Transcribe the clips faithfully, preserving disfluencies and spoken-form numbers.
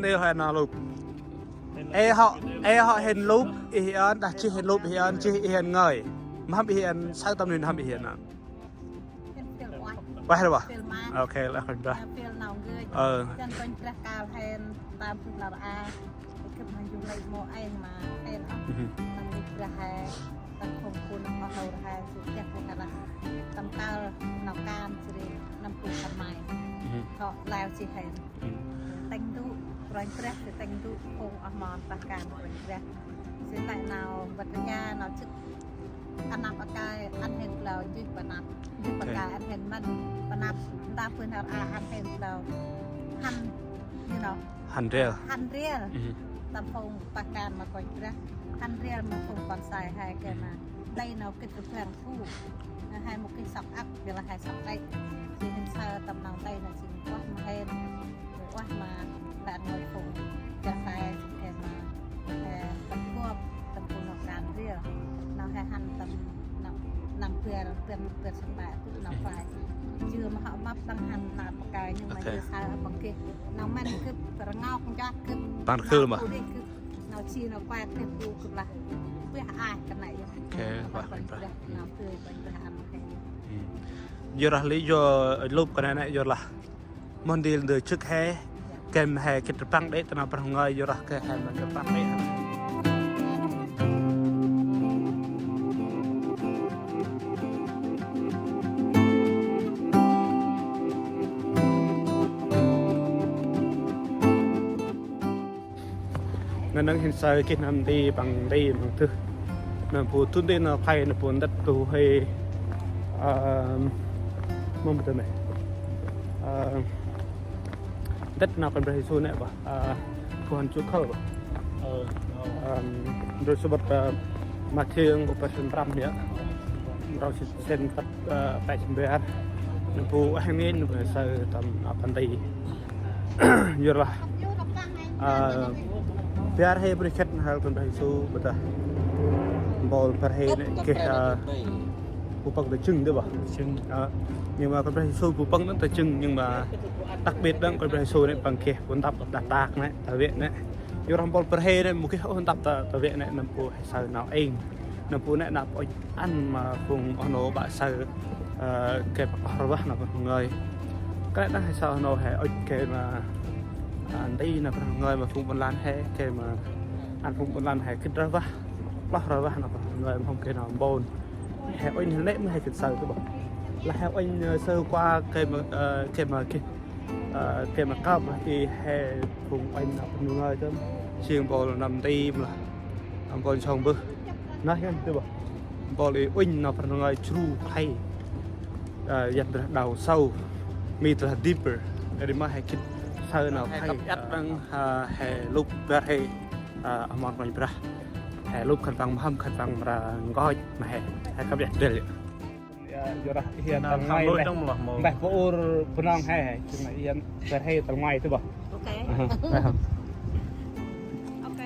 Nê hên nau lŭp. Ê hŏ, ê hŏ hên lŭp ih ăn, đah jêh hên lŭp ih ăn, jêh ih ăn ngơi. Mhâm ih ăn, saơ tâm nuih mhâm ih ăn. Ueh ri bah. Ok, lah khuân brah. Ơ. Jăn khuân brah kal hên, tam phung nar a. Ikut manjung lei mo eng ma hên. Mhm. Tâm nuih brah hên, tâm phung phun nau hâu hên, su kiak hên arah. Tâm kal nau kan sri, năm phung tâm mai. Mhm. Hŏ, lai si hên. Tĭng du, Kruanh Brah, tĭng du, phung oh mon pah kan Kruanh Brah. Sĭt lĕ nau bơ̆t rơya, nau chik, ăn năp akai, ăn hên blao, jih pa năp, jih pa kai, ăn hên mân, pa năp, nta phun har a, ăn hên blao, hăn, you know, hăn rêl. Hăn rêl. Tâm phung pah kan ma Kruanh Brah, hăn rêl ma phung kon sai hai ke ma. Đây nau kit rơbang thu. Hai mô kih sŏk ăp, bi lah hai sŏk đê̆. Jêh hên saơ tâm nau tay nau jêng uah ma hên. Uah ma lĕ ngơi phung. Jêh hai, hên ma, ơ, tâm kuôp, tâm phung nau kan rêl. Nau hai hăn tâm nau, năm pơr, pơr, pơr săk đa, tŭ nau phai. Jêh ma hŏ mâp tăng hăn nau pa kai, nhưng mà jêh saơ ăp kih. Nau mân kih, rngok njot kih. Tăng khư ma. Nau chi nau kuat kih, bu kih lah. Pih ai kơt nây. Ok, wah, wah. Nau tui, wah, wah, ăn kih. Yor lah li yor lŭp kơt nây nê yor lah. Mon dil ndơ chik he, kem he kit rơbang đê̆ ta nau prăng ngơi yor lah ke he mon rơbang đê̆. Ngăn nâng hên saơ kih năm di păng di păng tưh. Năm bu tŭ di nau khay năm bu ndât tu he, ơ, mâm bơh tơ nê. Ơ, ndât nau Kôranh Brah Yêsu nê bah. Ơ, bu hăn chu khâl bah. Ơ, ơ. Ơ, ndrôi sơbŭt, ơ, Mathiơ bu pơh sĭn prăm yơh. Ndrôi sĭn tât, ơ, pe sĭn bar. Năm bu hên ngên năm bu saơ tâm nau păng di. Yor lah. Ơ, bar he bri khĭt n'hal Kôranh Brah Yêsu bơh tơ. Mpôl bar he nê kih, ơ, bu păng tơ jâng dê bah. Jâng. Ơ, nhưng mà Kôranh Brah Yêsu bu păng nê tơ jâng, nhưng mà đặc biệt đăng Kôranh Brah Yêsu nê păng kih bu ntăp đah tak nê, ta vek nê. Yor lah mpôl bar he nê mô kih ôh ntăp ta, ta vek nê năm bu he saơ nau êng. Năm bu nê nau pơch ăn ma phung oh nô bah saơ, ơ, ke pơh rơbah nau pơh ngơi. Kơt nê đah he saơ nau he ŭch ke ma, ơ, nti nau pơh ngơi ma phung ƀon lan he, ke ma ăn phung ƀon lan he kĭt rơbah, pơh rơbah nau pơh ngơi ma phung ke nau ƀon. He uănh he lĕ ma he kĭt saơ tơ bah. Lah he uănh, ơ, saơ kua ke ma, ơ, ke ma kĭt, ơ, ke ma kăp lah i he phung uănh nau pơh ngơi tơ. Jêng mpôl năm nti mlah. Mpôl sŏng bơh. Nơh ngăn tơ bah. Mpôl i uănh nau pơh ngơi jru khlay. Ơ, yăt brah đau sâu. Mi tơ lah deeper. Ri ma he kĭt saơ nau khlay. He kăp iăt đăng, ơ, he lŭp bar he, ơ, oh mon Kôranh Brah. He lŭp khân păng mhâm khân păng mra nkoch ma he. He kăp iăt dêl. Yor lah, ih ăn tal ngai leh. Mbah bu ur Bunong he, he. Jêng ih ăn bar he tal ngai tơ bah. Ok. Ok.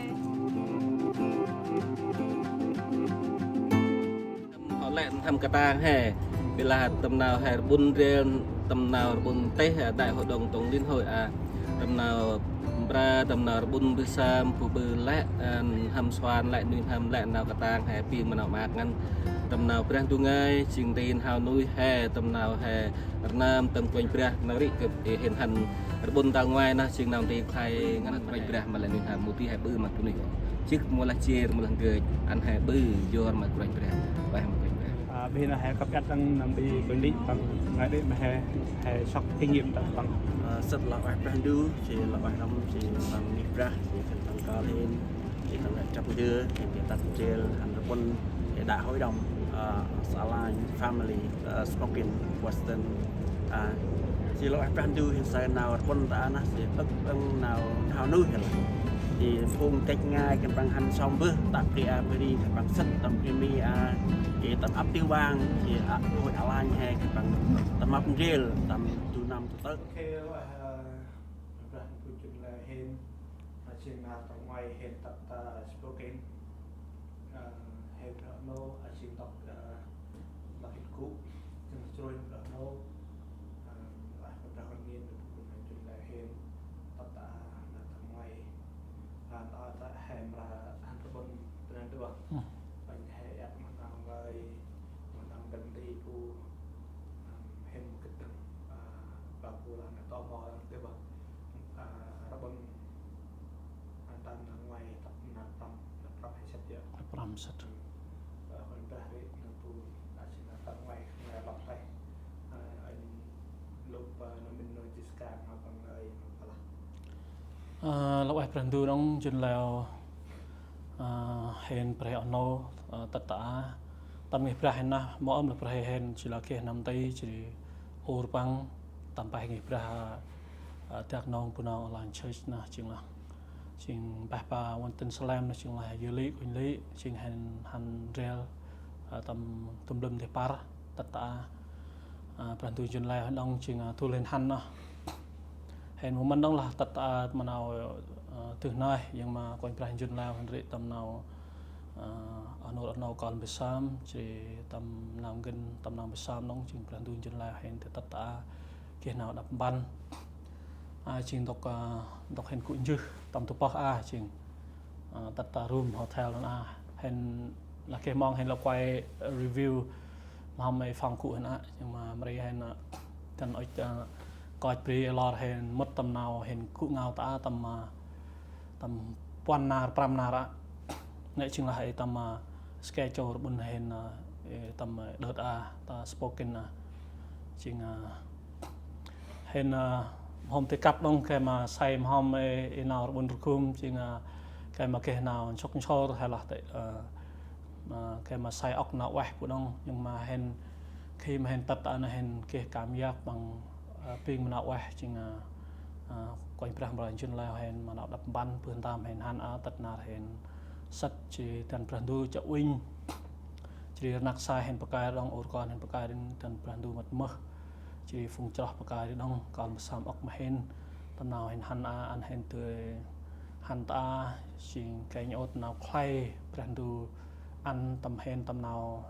Hŏ lĕ n'hâm katang he. Bi lah tâm nau he rƀŭn rêl, tâm nau rƀŭn têh, a, Đại hội đồng Tổng liên hội, a. Tâm nau bra, tâm nau rƀŭn bơh sam, bu bơh lĕ, ơ, n'hâm suan lĕ, nuih n'hâm lĕ, nau katang he, pi ma nau maak ngăn. Tâm nau Brah Ndu ngơi, jêng nti n'hao nuih he, tâm nau he, rnơm, tâm Kôranh Brah, nau ri kơ, ê, hên hăn, rƀŭn tal ngoai nơh, jêng nau nti khlay ngăn Kôranh Brah, ma lĕ nuih n'hâm, mâu di he ƀư ma bunuyh. Jêh mâu lah jêr, mâu lah ngơi, ăn he ƀư, yor ma Kôranh Brah, ueh ma Kôranh Brah. A, bơh nơh he kăp iăt đăng năm di bơh nti păng ngai đê̆ ma he, he sŏk kinh nghiệm tât păng. A, sĭt lah ueh Brah Ndu, jêh lah ueh năm, jêh păng ngih Brah, jêh khân păng kơl hên, jêh khân păng chăp ndơ, jêh khân păng tât jêl, hăn rƀŭn, jêh Đại hội đồng, a, Sa Lan Family, a, Spokane, Washington, a, jêh lah ueh Brah Ndu hên saơ nau rƀŭn ta nơh, jêh pơk păng nau n'hao nuih lah. Jêh phung kĕch ngai khân păng hăn sŏng bơh, ta bri a bri khân păng sĭt tâm bri mi a, jêh tâm ăp Tiêu Bang, jêh a, Hội An Lành he khân păng tâm mâp ndrel, tâm du năm tơ tơ. Ok, ơ, Brah Ndu jêng lĕ hên, a, jêng nau tal ngoai hên tât ta Spokane, ơ, hên brah nô, a, jêng dŏk, ơ, dŏk hên gŭ, jêng jrôih brah nô, ơ, a, Brah Ndu ngên, jêng lĕ hên tât ta, a, nau tal ngoai. He iăt ma nau ngơi, ma nau gân ti bu, ăm, hên mâu gĭt đăng, a, ba bu lah nă tâo mâu đăng tê băng, a, rƀŭn, a, tâm nau ngơi, tâm nau tâm, nau prăm he sĭt yơh. Nau prăm sĭt. Ăm, a, Kôranh Brah ri nau bu, a, sĭt nau tâm ngơi, ngơi lŏk têh. A, anh Lôk, a, nau mĭn nau Jessica, nau păng ngơi, nau păng lah. Ơ, lah ueh Brah Ndu đŏng Jun Leo, ơ, hên Brah Ono, ơ, tât ta a. Tâm ngih Brah hên nơh, mâu ơm lah Brah hên, jêh lah geh năm tây, jêh ri ur păng, tâm pah ngih Brah, ơ, dak nong bu nong Alliance Church nơh, jêng lah. Jêng pah pa Wynton Salem nơh, jêng lah yơ lĭ, kunh lĭ, jêng hên hăn rel, ơ, tâm tŭm lŭm deh păr, tât ta a. Ơ, Brah Ndu Jun Leo hên đŏng jêng, ơ, dôl hên hăn nơh. Hên mâu mân đŏng lah tât ta a ma nau, ơ, dơi nơh, yang ma Kôranh Brah Jun Leo hên ri tâm nau, ơ, a nôr a nau kơl mbơh sơm, jêh ri tâm nau gân, tâm nau mbơh sơm đŏng jêng Brah Ndu Jun Leo hên tât ta a, geh nau đăp mpăn. A, jêng ntŭk, ơ, ntŭk hên gŭ jêh, tâm tŭ pơh a, jêng, ơ, tât ta room hotel nơh a. Hên lah geh mong hên lah quay review, mhâm ê phong gŭ hên a, jêng ma mri hên, ơ, dăn ŭch, ơ, koch bri ê lor hên mŭt tâm nau hên gŭ ngao ta a tâm, ơ, tâm puăn nar, prăm nar a. Nê jêng lah ê tâm, ơ, schedule rƀŭn hên, ơ, ê tâm, ơ, đợt a, ta spoken a. Jêng, ơ, hên, ơ, mhâm tê kăp đŏng gay ma say mhâm ê, ê nau rƀŭn rgum, jêng, ơ, gay ma geh nau nsŭk nsôr hay lah tê, ơ, ơ, gay ma say ŏk nau ueh bu đŏng, nhưng ma hên, khi ma hên tât ta a nơh hên geh cảm giác păng, ơ, bêng ma nau ueh, jêng, ơ, ơ, Kôranh Brah Mra Jun Leo hên ma nau đăp mpăn, bơh ntơm hên hăn a tât nar hên sât jêh dăn Brah Ndu chiă uănh. Jêh ri rnăk sai hên pakơi đŏng, ur kon hên pakơi đŏng, dăn Brah Ndu mât mơh. Jêh ri phung chroh pakơi đŏng, kơl mbơh sơm ŏk ma hên. Tâm nau hên hăn a, ăn hên dơi hăn ta a, jêng kênh ôt nau khlay, Brah Ndu ăn tâm hên tâm nau,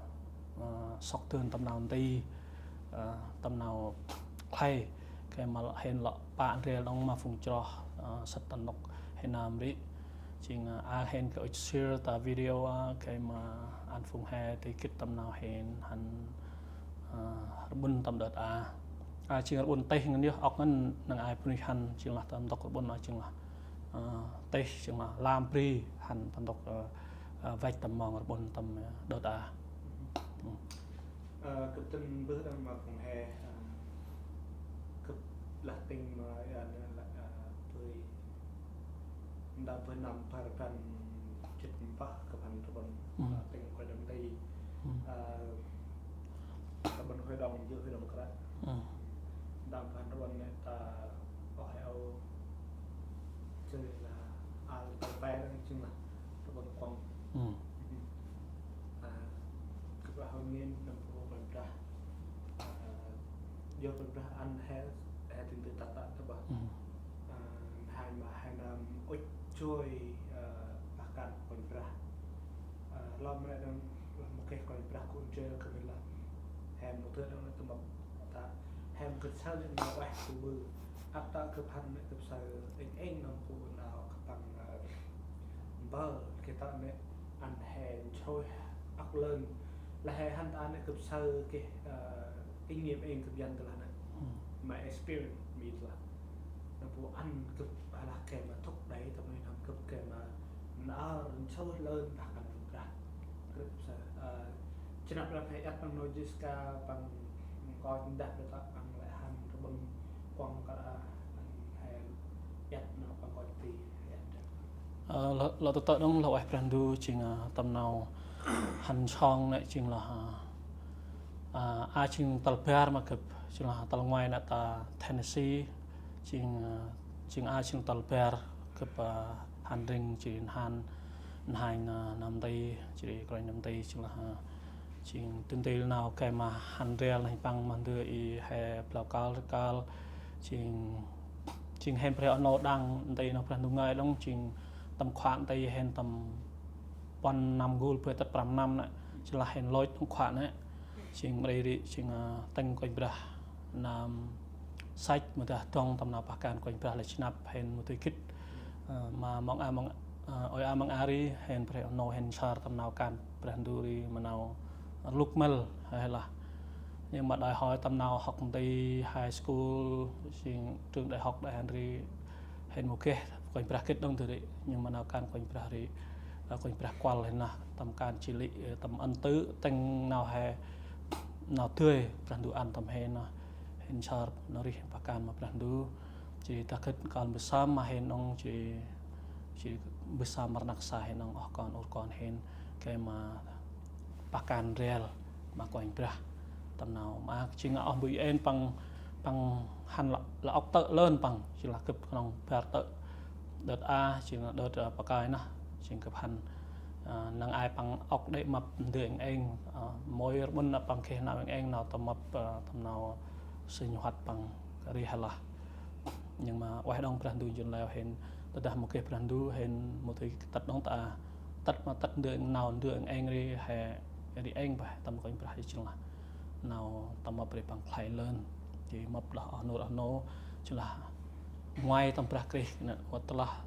ơ, sŏk dơn tâm nau nti, ơ, tâm nau khlay. Gay ma hên lŏ pă ndrel đŏng ma phung chroh, ơ, sât ta ntŭk hên nơm ri. Jêng, ơ, a hên gay ŭch share ta video, ơ, gay ma ăn phung he dơi gĭt tâm nau hên hăn, ơ, rƀŭn tâm đợt a. A jêng rƀŭn têh ngăn yơh, ŏk ngăn năng ai bunuyh hăn, jêng lah tâm ntŭk rƀŭn a jêng lah, ơ, têh jêng lah lam bri hăn tâm ntŭk, ơ, ơ, văch tâm mong rƀŭn tâm, ơ, đợt a. Ơ, gâp dăn mbơh đŏng ma phung he, ơ, gâp lah tĭng ma, ơ, nê lah, ơ, bơi, nda bơi năm bar rbăn jât mpơh gâp hăn rƀŭn, ơ, tĭng khuê đăm ti, ơ, rƀŭn khuê đŏng, jêh khuê đŏng kră. Nda bơi hăn rƀŭn nê ta, oh, heo, jêh lah, al, al, al, jêng lah, rƀŭn kuŏng. Ơ, gâp lah hŏ ngên nâm bu Kôranh Brah. Ơ, yor Kôranh Brah ăn he, he tĭng tơ tât ta tơ bah. Ơ, hai ma hai năm ŭch joi, ơ, pah kan Kôranh Brah. Ơ, lŏm nê đŏng, lŏm mâu geh Kôranh Brah gŭ joi gâp mĭn lah. He mâu tơ đŏng nê tâm mâp ta, he mâu gĭt saơ nê nau ueh bu ƀư. Ăp ta gâp hăn nê gâp saơ êng êng nâm bu nau gâp păng, ơ, mpơl geh ta nê ăn he nsrôih âk lơn. Lah he hăn ta nê gâp saơ geh, ơ, kinh nghiệm êng gâp yăn tơ lah nê. My experience mi tơ lah. Nâm bu ăn gâp lah gay ma thúc đẩy tâm nuih n'hâm gâp gay ma nơr nsrôih lơn pah kan Kôranh Brah. Gâp saơ, ơ, jêh năp lah he iăt păng nô Jessica păng nkoch ndah bê ta păng lĕ hăn rƀŭn kuŏng kar a, ăn he iăt nô păng nkoch ti, he iăt. Ơ, lŏ, lŏ tơtơ đŏng lah ueh Brah Ndu jêng, ơ, tâm nau hăn song nê jêng lah, ơ, ơ, a jêng tal bar ma gâp, jêng lah tal ngoai nê ta Tennessee, jêng, ơ, jêng a jêng tal bar gâp, ơ, hăn ring jêh ri hăn, hăn, ơ, năm ti, jêh ri kôranh năm ti jêng lah, ơ, jêng tĭng têl nau gay ma hăn rel neh păng ma ndơ i he blau kal kal, jêng, jêng hên Brah Ndu đăng nti nô Brah Ndu ngơi đŏng jêng tâm khua nti hên tâm puăn năm gul bơh tât prăm năm nê, jêng lah hên lôch tâm khua nê, jêng mri ri, jêng, ơ, tĭng Kôranh Brah năm săch mâu dah dŏng tâm nau pah kan Kôranh Brah lĕ jêh năp hên mâu dơi gĭt, ơ, ma mong a mong, ơ, ôi a mong a ri hên Brah Ndu hên sar tâm nau kan Brah Ndu ri ma nau rluk măl he lah. Nhưng mà đòi hỏi tâm nau hŏk nti high school, jêng trường đại học đe hăn ri hên mâu geh Kôranh Brah gĭt đŏng dơ̆ ri. Nhưng mà nau kan Kôranh Brah ri, a, Kôranh Brah kuăl hên lah tâm kan chi lị, ơ, tâm ăn tứ tĭng nau he, nau dơi Brah Ndu ăn tâm he nơh. Hên sar nau rêh pah kan ma Brah Ndu. Jêh ri ta gĭt kăl mbơh sơm ma hên nŏng jêh ri, jêh ri mbơh sơm ma rnăk sa hên nŏng oh kon ur kon hên gay ma pah kan ndrel ma Kôranh Brah. Tâm nau maak jêng oh bu êng păng, păng hăn lah, lah ŏk tơ̆ lơn păng, jêng lah gâp knŏng bar tơ̆ đơt a, jêng lah đơt, ơ, pakơi nơh, jêng gâp hăn, ơ, năng ai păng ŏk đê̆ mâp ndơ êng êng, ơ, môi rbŭn lah păng geh nau êng êng nau tâm mâp, ơ, tâm nau sinh hoạt păng ri he lah. Nhưng mà ueh đŏng Brah Ndu njŭn leo hên, tơdah mâu geh Brah Ndu hên mâu dơi tât đŏng ta, tât ma tât ndơ nau ndơ êng êng ri he, ri êng bah tâm Kôranh Brah jêng lah nau tâm mâp ri păng khlay lơn. Jêh mâp lah oh nô oh nô jêng lah nguay tâm Brah Krist nê, wăt tơlah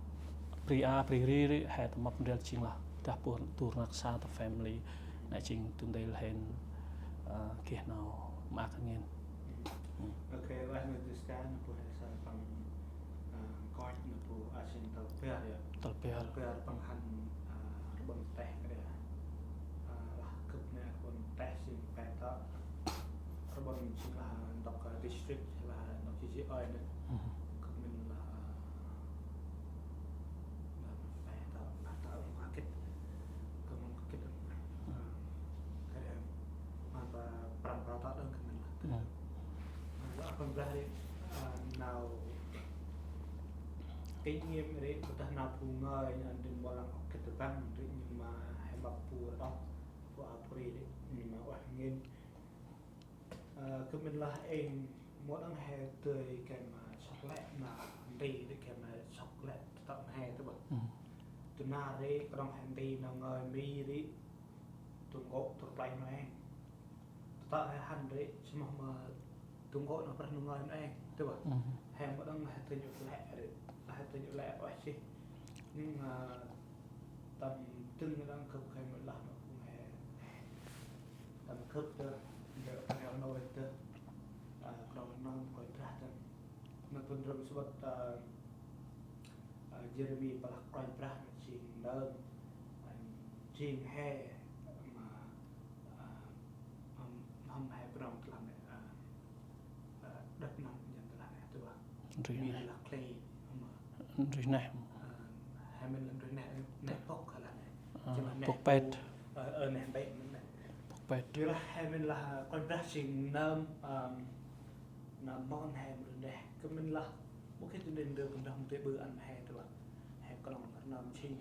bri a bri ri ri he tâm mâp ndrel jêng lah dah bu du rnăk sa ta family nê jêng du ntil hên, ơ, geh nau maak ngên. Ok, ueh nô Jessica, nô bu he sa păng, ơ, koch nô bu asin tal bar ya. Tal bar. Tal bar păng hăn, ơ, rbŭn teh kơ ri. Ơ, lah gâp nê rbŭn teh jêng pe tơ̆. Rbŭn jêng lah ntŭk, ơ, district lah ntŭk jêh jêh ơi nê. Gâp mĭn lah, ơ, Lah pe tơ̆, lah tơ̆ ƀư kah gĭt. Gâp mĭn kah gĭt. Ơ, kah ri, mân ba prăm prao tơ̆ đŏng gâp mĭn lah. Ơ, lah Kôranh Brah ri, ơ, nau kinh nghiệm ri, ƀôdah nau phung ngơi, ơ, dĭng mâu lăng ŏk gĭt rbăng ri, nhưng mà he mâp bu đŏk, bu a bu ri ri, nhưng mà ueh ngên. Ơ, gâp mĭn lah êng mâu đŏng he dơi gay ma sŏk lĕ nau nti ri gay ma sŏk lĕ tơ̆ he tơ̆ bah. Dŭm nau ri knŏng he nti nau ngơi mi ri, du nkô̆ du rplay nau êng. Tơ̆ he hăn ri, samơ̆ ma du nkô̆ nau Brah nau ngơi nau êng tơ̆ bah. He mâu đŏng he dơi nhŭ lĕ ri, he dơi nhŭ lĕ ueh jêh. Nhưng, ơ, tâm dâng đăng gâp gay ma lah nau phung he. Tâm gâp tơ, gâp tơ nau nôi tơ, ơ, knŏng nau Kôranh Brah tơ. Nau phung răm sŭt, ơ, ơ, Jeremi pah lah Kôranh Brah nê jêng nơm, ơ, jêng he ma, ơ, hăm, hăm he prăm tơ lah nê, ơ, ơ, đăp nơm njăn tơ lah nê, tơ bah. Ndri neh. Mi tơ lah khlay, hăm, ndri neh. Ơ, he mĭn lah ndri neh, neh pŏk lah nê. Ơ, jêng lah neh pŏk pet. Ơ, ơ, neh pet mĭn nê. Pŏk pet. Jêng lah he mĭn lah Kôranh Brah jêng nơm, ơ, nơm mon he mĭn neh. Gâp mĭn lah, mâu geh du ntil ndơ gâp nơm mâu dơi ƀư ăn he tơ bah. He knŏng nơm jêng.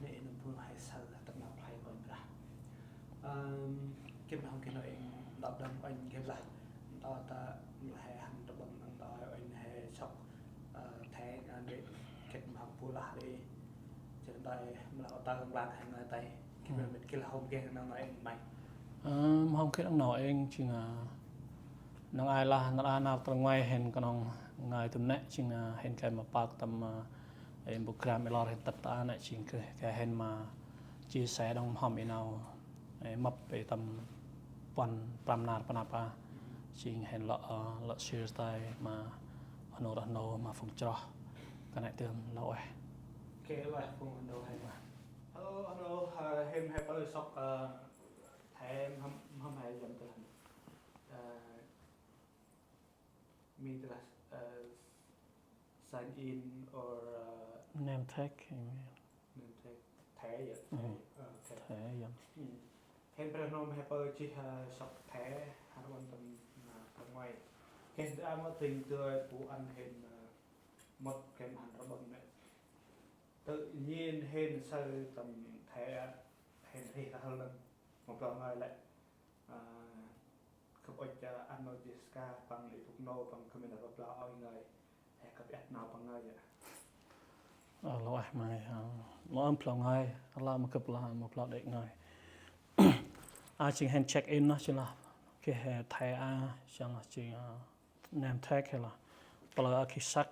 Nê nơm phung he saơ tâm nau khlay Kôranh Brah. Ơ, gâp hŏng geh nau êng đŏk đŏng uănh gâp lah. Ntơ ta mâu lah he hăn rbăng ntơ uănh he sŏk, ơ, thẻ, ơ, ri gâp hŏng bu lah ri. Jêh ntơ mâu lah ôtơ mâu lah he ngơi tay. Gâp mĭn geh lah hôm geh nau ngơi êng may. Ơ, hôm geh nau êng jêng, ơ, năng ai lah, năng ai nau tơl ngoai hên knŏng ngơi tơm nê jêng, ơ, hên gay ma pơk tâm, ơ, ê, program ê lor hên tât ta nê jêng gay, gay hên ma chia sẻ đŏng mâu hôm ê nau. Ê, mâp ê tâm puăn prăm nar panăp a. Jêng hên lŏ, ơ, lŏ share tay ma oh nô rah nô ma phung chroh. Kơt nê tơm lŏ ueh. Ok, lŏ ueh phung rah nô hên. Hello, hello, ơ, hên he pơ sŏk, ơ, thẻ mâu hôm, mâu hôm he dăn tơ lah. Ơ, mi tơ lah, ơ, sign in or, ơ, name tag, amen. Name tag, thẻ ya, thẻ. Ơ, thẻ. Thẻ ya. Hên Brah nô he pơ jêh, ơ, sŏk thẻ, hăn ƀon tâm, ơ, tâm ngoai. Geh ntơ a mâu dơi bu ăn hên, ơ, mât gay ma hăn rbăng nê. Tơ nhen hên saơ tâm thẻ, hên rêh lah lăng. Mâu blao ngơi lĕ. Ơ, gâp ŭch, ơ, ăn nô Jessica păng ê bôk nô păng gâp mĭn lah mâu blao ơi ngơi. He gâp ăt nau păng ngơi ya. Ơ, lŏ ueh may, ơ, lŏ ăn blao ngơi, lah ma gâp lah mâu blao đê̆ ngơi. A jêng hên check in nơh jêng lah. Geh he thẻ a, jêng lah jêng, ơ, name tag he lah. Plơ̆ a geh săk.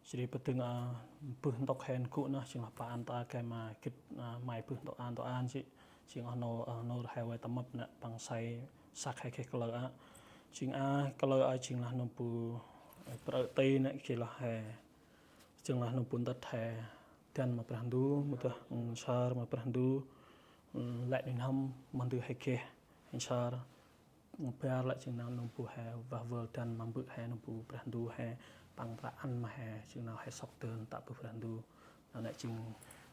Jêh ri bơh dâng, ơ, bơh ntŭk hên gŭ nơh jêng lah pa ăn ta gay ma gĭt, ơ, may bơh ntŭk ăn ntŭk ăn jêh. Jêng oh nô, oh nô he vay tâm mâp nĕ păng say săk he geh kalơ a. Jêng a kalơ a jêng lah nâm bu, ơ, prơ ti nĕ jêng lah he, jêng lah nâm bu ntât he dăn ma Brah Ndu, mâu dah, ơ, nsar ma Brah Ndu, ơ, lĕ nuih n'hâm ma ndơ he geh, nsar. Bar lĕ jêng nau nâm bu he vah vơl dăn ma mbơ̆ he nâm bu Brah Ndu he păng prăp ăn ma he jêng nau he sŏk dơn tă bơh Brah Ndu. Nau nĕ jêng,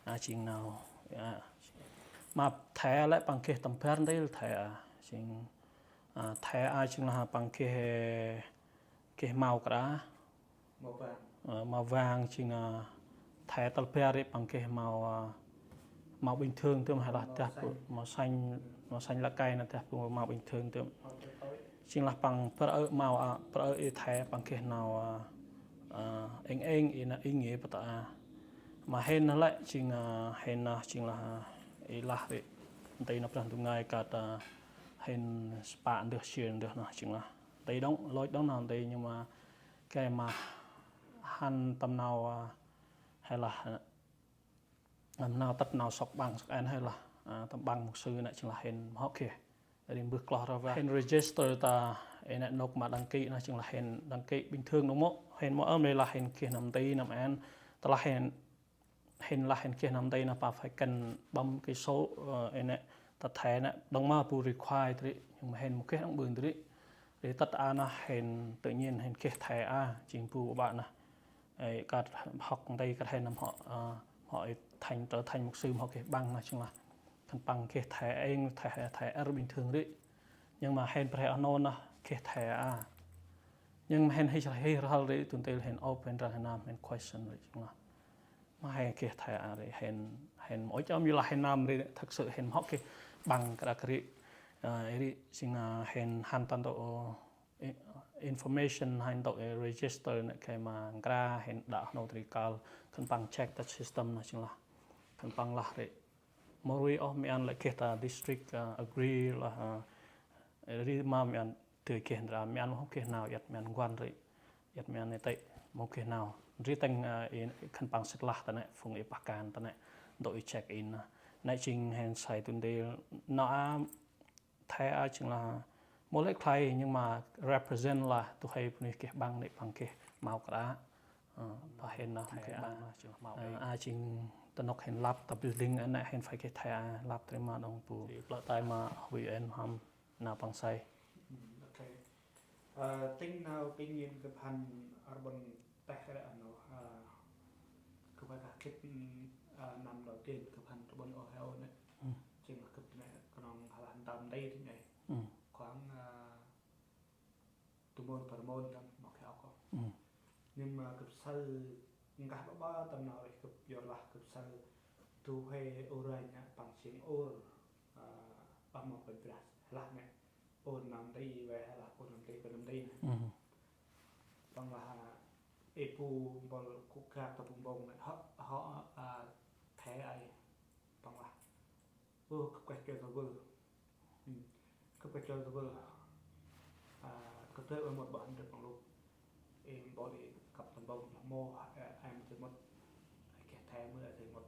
a, jêng nau, a, ma the lĕ păng geh tâm bar ntil the a, jêng, a, the a jêng lah păng geh, geh mâu kra. Mâu vang. Ơ, mâu vang jêng, ơ, the tal bar ri păng geh mâu, ơ, mâu bình thường tơm hay lah dah bu mâu xanh, mâu xanh lá cây nă dah bu mâu bình thường tơm. Jêng lah păng prơ mâu, ơ, prơ i the păng geh nau, ơ, êng êng i nă i ngê pơt a. Ma hên nă lĕ jêng, ơ, hên nă jêng lah, ơ, i lah ri. Nti nă Brah Ndu ngơi kơt, ơ, hên spă ndơh sir ndơh nă jêng lah. Nti đŏng, lôch đŏng nau nti nhưng ma gay ma hăn tâm nau, ơ, hay lah, ơ, tâm nau tât nau sŏk ƀăng sŏk en hay lah, ơ, tâm ƀăng mục sư nĕ jêng lah hên mâu hŏk geh. Ri mbơh kloh rvah. Hên register ta, ê nĕ nôk ma đăng ký nă jêng lah hên đăng ký bình thường đŏng mâu. Hên mâu ơm ri lah hên geh năm nti năm en. Tơ lah hên hên lah hên geh năm nti nă pa phải cần bấm cái số, ơ, ê nĕ, ta the nă, đŏng ma bu require tri, nhưng ma hên mâu geh đŏng ƀư tri. Ri tât a nă hên tự nhiên hên geh the a, jêng bu ƀă nă. Ê, kơt hŏk nti kơt hên năm hŏ, ơ, hŏ i thành, trở thành mục sư hŏ geh ƀăng nă jêng lah. Khân păng geh the êng, the, the R bình thường ri. Nhưng ma hên prê oh nô nă geh the a. Nhưng ma hên hih, hih rhal ri, tun til hên open răng hên năm hên question ri jêng lah. Ma hên geh the a ri, hên, hên mâu ŭch ơm yu lah hên năm ri, thực sự hên mâu hŏk geh ƀăng kra kri. Ơ, ri, jêng, ơ, hên hăn ta ntŭk, ơ, i-, information hăn ntŭk, ơ, register nĕ gay ma nkra hên đă nô tri kal, khân păng check ta system nă jêng lah. Khân păng lah ri. Mâu rui ôh mâu ăn lĕ geh ta district, ơ, agree lah, ơ, ri ma mâu ăn dơi geh ndra, mâu ăn mâu geh nau iăt mâu ăn nkuăn ri. Iăt mâu ăn i tê, mâu geh nau. Ri tâng, ơ, i khân păng sĭt lah ta nĕ, phung i pah kan ta nĕ, ntŭk i check in nă. Nĕ jêng hên say tun ntil nau a the a jêng lah mâu lĕ khlay nhưng ma represent lah du huê bunuyh geh ƀăng nĕ păng geh mâu kra. Ơ, pa hên nă mâu geh ƀăng nă jêng lah mâu. Ơ, a jêng ta nôk hên lăp ta building a nĕ hên phải geh the a lăp tri ma đŏng bu. Ri plơ̆ tay ma Huy Ân hăm nau păng say. Ơ, ok. Ơ, tĭng nau kinh nghiệm gâp hăn rbăn teh ră nô, ơ, gâp kah gĭt, ơ, năm đầu tiên gâp hăn rbăn Ohio nĕ. Jêng lah gâp nĕ knŏng hlah ntơm nti tĭng nĕ. Khoảng, ơ, du môn, bar môn tâm, mâu geh ôh. Nhưng ma gâp saơ ngăn ƀă ƀă tâm nau ri gâp yor lah gâp saơ du huê ur ranh nă păng jêng ur, ơ, ƀă mâu Kôranh Brah hlah nĕ. Ur năm nti, vay hlah ur năm nti, ur năm nti nĕ. Păng lah, ơ, ê bu mpôl gŭ gak ta bu mbông nĕ, hŏ, hŏ, ơ, the ai. Păng lah. Ơ, gâp geh geh ta vơl. Gâp geh geh ta vơl. Ơ, gâp dơi ơ mât ƀă ndrăp păng lŭp. Ê mpôl ê kăp ta mbông lah mâu, ơ, ai mâu dơi mât. Ai geh the mâu ai dơi mât.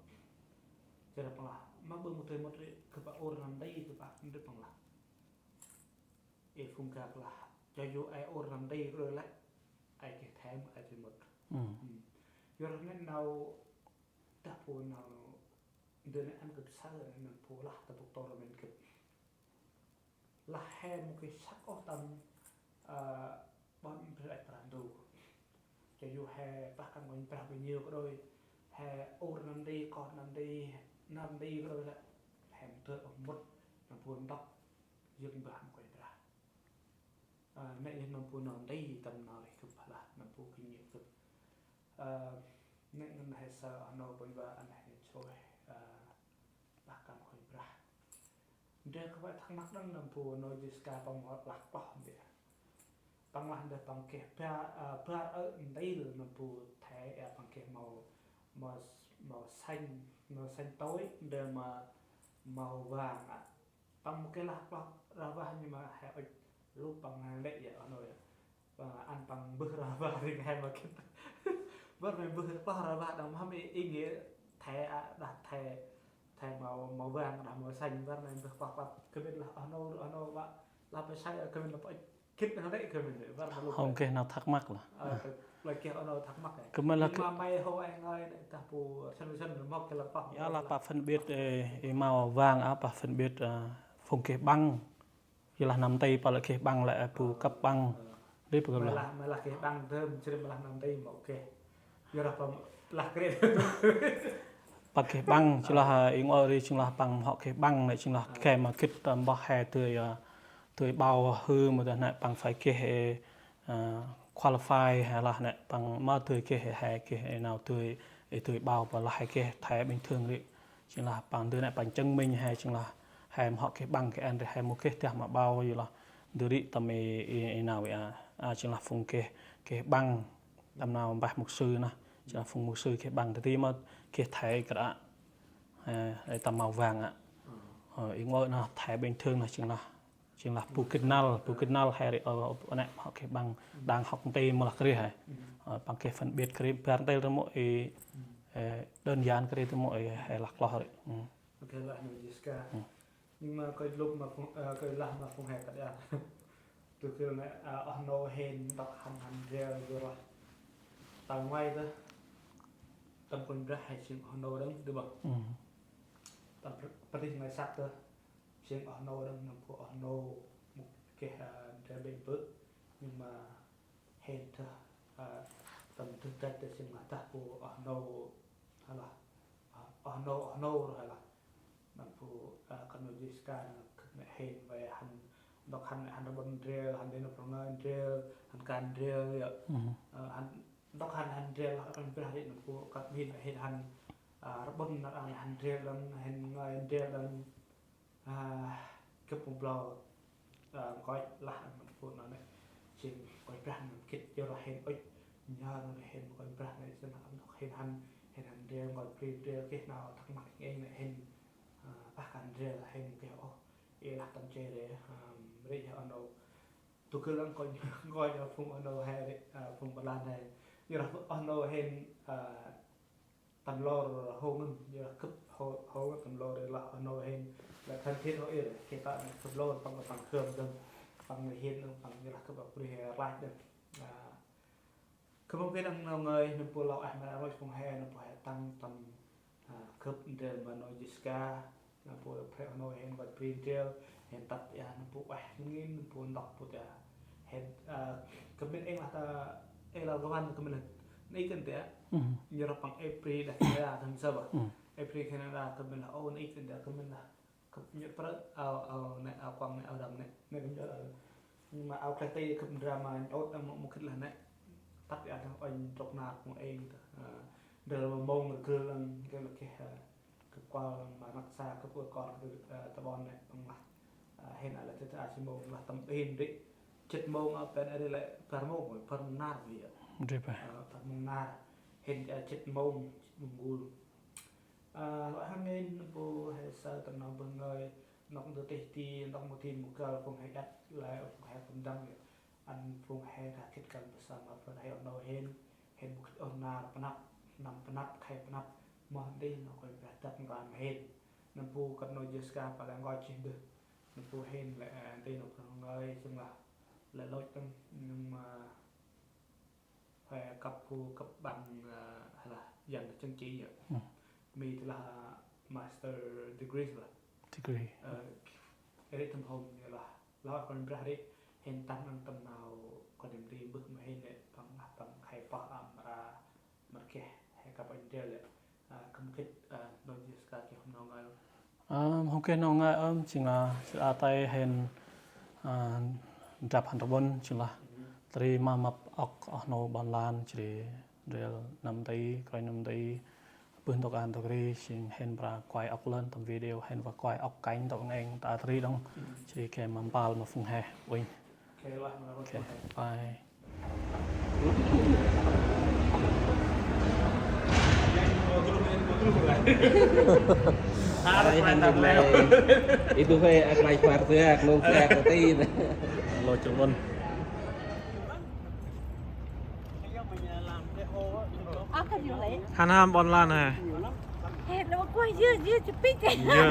Jêh ri păng lah. Ma ƀư mâu dơi mât ri, gâp ƀă ur năm nti gâp ƀă ndrăp păng lah. Ê phung gak lah, cho dù ai ur năm nti kơ đôi lĕ, ai geh the mâu ai dơi mât. Yor nĕ nau, dah bu nau, ndơ nĕ ăn gâp saơ nĕ nau bu lah ta bu tor mĭn gâp. Lah he mâu geh săk ôh tâm, ơ, ƀon Brah Ndu. Cho dù he pah kan Kôranh Brah bao nhiêu kơ đôi, he ur năm nti, kơt năm nti, năm nti kơ đôi lĕ, he mâu dơi ôh mât, nau bu ntŭk, yơk mbah ma Kôranh Brah. Ơ, nĕ yơh nâm bu nau nti tâm nau ri gâp lah, nâm bu kinh nghiệm gâp. Ơ, nĕ ngăn he saơ oh nô ƀon va ăn he chroh, ơ, pah kan Kôranh Brah. Ndrel kơ vay thắc mắc đăng nâm bu nô Jessica păng mâu lah kloh ndrel. Păng lah ndrel păng geh ba, ơ, bar ơ ntil nâm bu the, ơ, păng geh màu, màu, màu xanh, màu xanh tối, ndrel ma màu vàng a. Păng mâu geh lah kloh rah vah nhưng ma he ŭch lŭp păng nĕ yơh, oh nô yơh. Păng ăn păng mbơh rah vah ri he ma gĭt. Bơh me mbơh kloh rah vah đăng mhâm i, i ngê the a, đah the, Sai màu, màu vàng, đah màu xanh, văr nây mbơh pah pah. Kơ mĭn lah oh nô, oh nô ƀă, lah pah sai, kơ mĭn lah pah gĭt nau rê kơ mĭn rê, văr nau lŭk. Hông geh nau thắc mắc lah. Ơ, kơ, lah geh oh nô thắc mắc ê. Kơ mĭn lah. Nhưng kơ- mà mày hô anh ơi, đah bu sân sân mâu geh lah pah. Ơ, lah pah phân biệt, ê, ê, màu vàng, ah, pah phân biệt, à, phung geh ƀăng. Yor lah năm tây pă lah geh ƀăng lĕ, bu kăp ƀăng. Ri pă kăp ƀăng. Mâu lah, mâu lah geh ƀăng dơm, jêh ri mâu lah năm tây mâu geh. Yor lah pă lah kri. Pă geh ƀăng, jêh lah, ê, êng ôh ri jêng lah păng mâu geh ƀăng lĕ jêng lah geh ma gĭt tâm ƀah he dơi, ơ, dơi ƀâo hư mâu dah nĕ păng phải geh, ê, ơ, qualify he lah nĕ păng ma dơi geh he, he geh, ê, nau dơi, ê, dơi ƀâo pă lah he geh thẻ bình thường ri. Jêng lah păng dơi nĕ păng chứng minh he jêng lah he mâu geh ƀăng geh ăn ri he mâu geh dah ma ƀâo yor lah. Dơi ri tâm ê, ê, ê nau ê, a, a, jêng lah phung geh, geh ƀăng tâm nau mbah mục sư nơh. Jêng lah phung mục sư geh ƀăng dơi ri ma geh thẻ kơt a. He, ê, tâm màu vàng a. Ơ, êng ôh nơh thẻ bình thường nơh jêng lah. Jêng lah bu gĭt năl, bu gĭt năl he ri, ơ, ơ, nĕ mâu geh ƀăng đang hŏk nti mâu lah kri he. Ơ, păng geh phân biệt kri, bar ntil rmô ê, ê, đơn giản kri rmô ê, he lah kloh ri. Ừ. Ok, lah nô Jessica. Ừ. Nhưng mà coi lúc mà phung, ờ, coi lah mà phung he kăt ya. Tơ kơ nĕ, ờ, oh nô hên ntŭk hăn hăn rel yor lah. Tơ ngoai tơ. Tâm Kôranh Brah he jêng oh nô đŏng, dơi ƀơh. Ừ. Tâm pr-, pơtih ngai săk tơ. Jêng oh nô đŏng, nâm bu oh nô mâu geh, à, ndrel bêng bơ̆. Nhưng mà hên tơ, à, tâm dŭt dăch tơ jêng lah dah bu oh nô, alah, à, oh nô, oh nô ro alah. Nâm bu, à, kơt nô Jessica nơh kơt nĕ hên vay hăn, ntŭk hăn, hăn rƀŭn ndrel, hăn dê nô prong ndrel, hăn kan ndrel, ya. Ừ. À, hăn, ntŭk hăn, hăn ndrel, hăn Kôranh Brah ri nâm bu kăt hên, hên hăn, à, rƀŭn nar aơ hăn ndrel đŏng, hên ngai ndrel đŏng. À, gâp mâu blau, à, nkoch lah ăn nâm bu nơh nĕ. Jêng Kôranh Brah nơh gĭt yor lah hên ŭch, nhar nơh hên Kôranh Brah nơh jêng lah ăn ntŭk hên hăn, hên hăn ndrel nkoch bri ndrel geh nau thắc mắc êng êng nơh hên, à, pah kan ndrel hên geh ôh, ê lah tâm che ri, à, ri oh nô. Tơ kơ lăng nkoch, nkoch oh nô phung oh nô he ri, à, phung blan he. Yor lah oh nô hên, à, tâm lor hông ngăn, yor lah gâp hô, hông ngăn tâm lor yor lah oh nô hên, lah thân thiết hô yor, geh ta tâm lor păng, păng khơm dơm, păng hên dơm, păng yor lah gâp ăp bri he rlach dơm. À, gâp mâu geh đăng nau ngơi, nâm bu lah ah mra roi phung he, nâm bu he tăng tâm, à, gâp ndrel ma nô Jessica, nâm bu phrê oh nô hên nkoch bri ndrel, hên tât ya, nâm bu ueh ngin, nâm bu ntŭk bu ta. Hên, à, kơ mĭn êng lah ta, ê lah kơ wan kơ mĭn lah. Nây kơt ta. Ừ. Yor lah păng ê bri đah Canada, tâm sơ ƀă. Ừ. Ê bri Canada, kơ mĭn lah, ô, nây kơt ta, kơ mĭn lah. Gâp nhŭp prơ, ao, ao nĕ, ao kuŏng nĕ, ao răm nĕ, nĕ gâp nhŭp. Nhưng mà ao kleh ti gâp ndra ma nhŭp, ăn mâu, mâu gĭt lah nĕ. Tât ya, ăn oanh trôk nar mâu êng tơ. À, ndrel ma mông rgâl ăn, gâp lah geh, à, gâp kuăl ma rnăk sa, gâp ur kon, gâp, à, ta ƀon nĕ, păng lah. À, hên a lah tât a si mông lah tâm hên ri. Jê̆t mông a pen a ri lĕ bar mông, bar mông nar ri ya. Ri pa. À, bar mông nar. Hên a jê̆t mông, jê̆t mông gul. À, lŏ hăn ngăn bu he saơ tâm nau bơh ngơi, ntŭk ndơ tih ti, ntŭk mâu ti mâu găl phung he iăt, lĕ phung he kŭm dăng ri. Ăn phung he dah gĭt kăn pơsăm ma phung he oh nô hên, hên mâu gĭt ôh nar pơnăp, năm pơnăp, khay pơnăp, moh nti nô Kôranh Brah dăp nklang ma hên. Nâm bu kơt nô Jessica pă lĕ nkoch jêh ndơ. Nâm bu hên lĕ, à, nti nô phung ngơi, jêng lah lĕ lôch tâm, nhưng mà He kăp bu kăp bằng, à, hay là dần chứng chỉ vậy. Ừ. Mi tơ lah master degree lah. Degree. Ơ, ri tâm hôm ni lah. Lah Kôranh Brah ri hên tăng năng tâm nau kon niêm ri mbơh ma hên lĕ păng lah păng khay pah amra măt geh he kăp anh del lĕ. À, khâm khĭt, à, nô Jessica geh hôm nau ngơi. À, hôm geh nau ngơi ơm, jêng lah, jêh a tay hên, à, drăp hăn rƀŭn, jêng lah, tơri ma măp ŏk oh nô ƀon lan, jêh ri, rêl năm tỉ, kroi năm tỉ, bơh ntŭk an ntŭk ri, jêng hên mra quay ŏk lơn tâm video, hên mra quay ŏk kênh ntŭk ngêng, ta tơri đŏng, jêh ri geh ma mpal ma phung he, uănh. Ok, bye. Ai, hăn dŭm lĕ. Itu he, ak lai par tơ, ak nông tơ, ak tơ ti. Lo chong mon. Hăn ham ƀon lan he. He, lo koi Yơ, yơ, chipit. Yơ.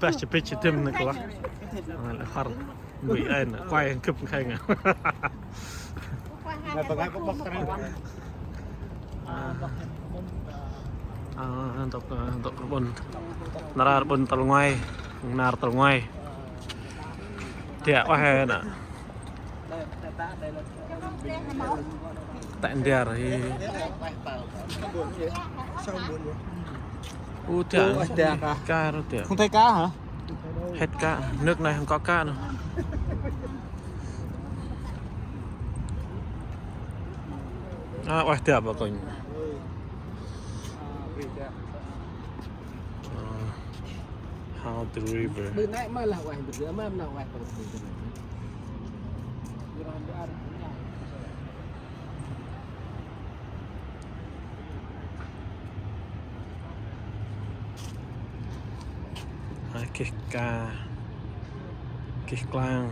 Pas chipit, chipit, nê klah. Hăr. Bui en, kuai gâp khay ngă. A, a, ntŭk, ntŭk rbŭn. Nar rbŭn tal ngoai. Nar tal ngoai. Tiă ueh nê. Tĕ ndar hi. U tiă. Ô, ueh tiă ka. Ka ro tiă. Không thấy cá hả? Hết cá, nước này không có cá nữa. À, ueh tiă bà con. Ờ, how the river. Bơ nai ma lah ueh bơ, ma na ueh bơ. A, geh ka, geh klang.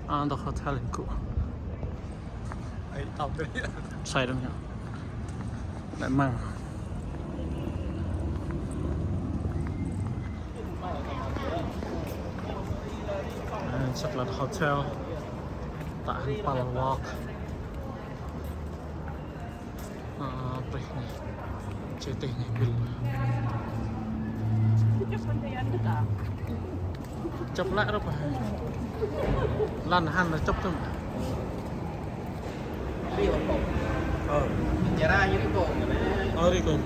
A, ntŭk hotel hên gŭ. Sai đŏng nhá. Lĕ măng. A, Chocolate Hotel. Ta hăn pal walk. A, prêh nê. Chê têh nê bil. Chụp lĕ rŏ pa. Lăn hăn là chụp tơm. Ơ. Ơ, ri kônh.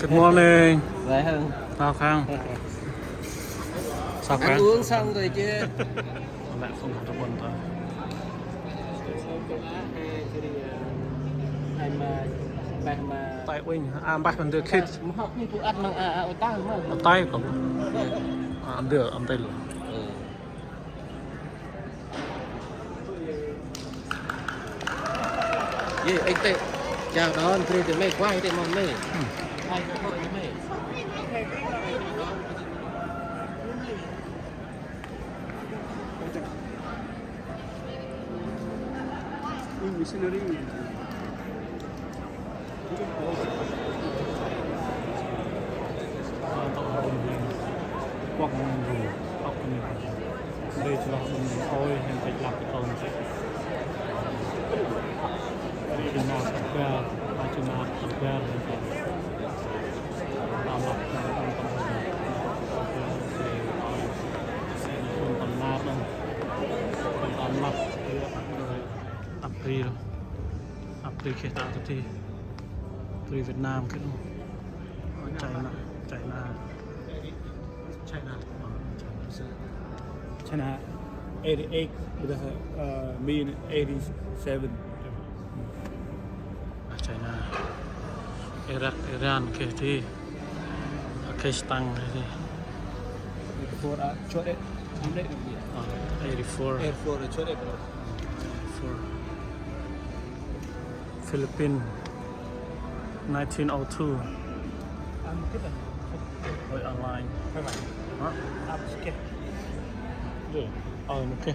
Good morning. Sao khang? Sao khang? Ăn uống xong rồi chứ. Lĕ phung hđăp ƀon ta. Ai ma, mbah ma. Tai uănh, a, mbah ma ndơ khĭt. Ma hŏk ni bu ăt măng a, a, u ta ma. Tai kŏ. A, ndơ, ăn tai lu. Ye, êng tê. Chào đón, pre tê mê, quay tê mong mê. Quay tê mong mê. Ui, missionary. Quăng rù, ốc ni. Đây là ôi, hên thịt lạp cái tôm. Đây là sắp gà, ba chân nạp sắp gà. Ăp ri, ăp ri khê ta ti, ri Việt Nam khê. China, China, China. China eighty-eight, with a, uh, me in eighty-seven. A, China, Iraq, Iran, khê ti, a, khê stăng khê ti. Eighty-four, a, chốt đấy, năm đấy rồi. A, eighty-four. Eighty-four, chốt đấy. Eighty-four. Philippines, nineteen oh two. Ôi, online. Hả? Ơ, ok.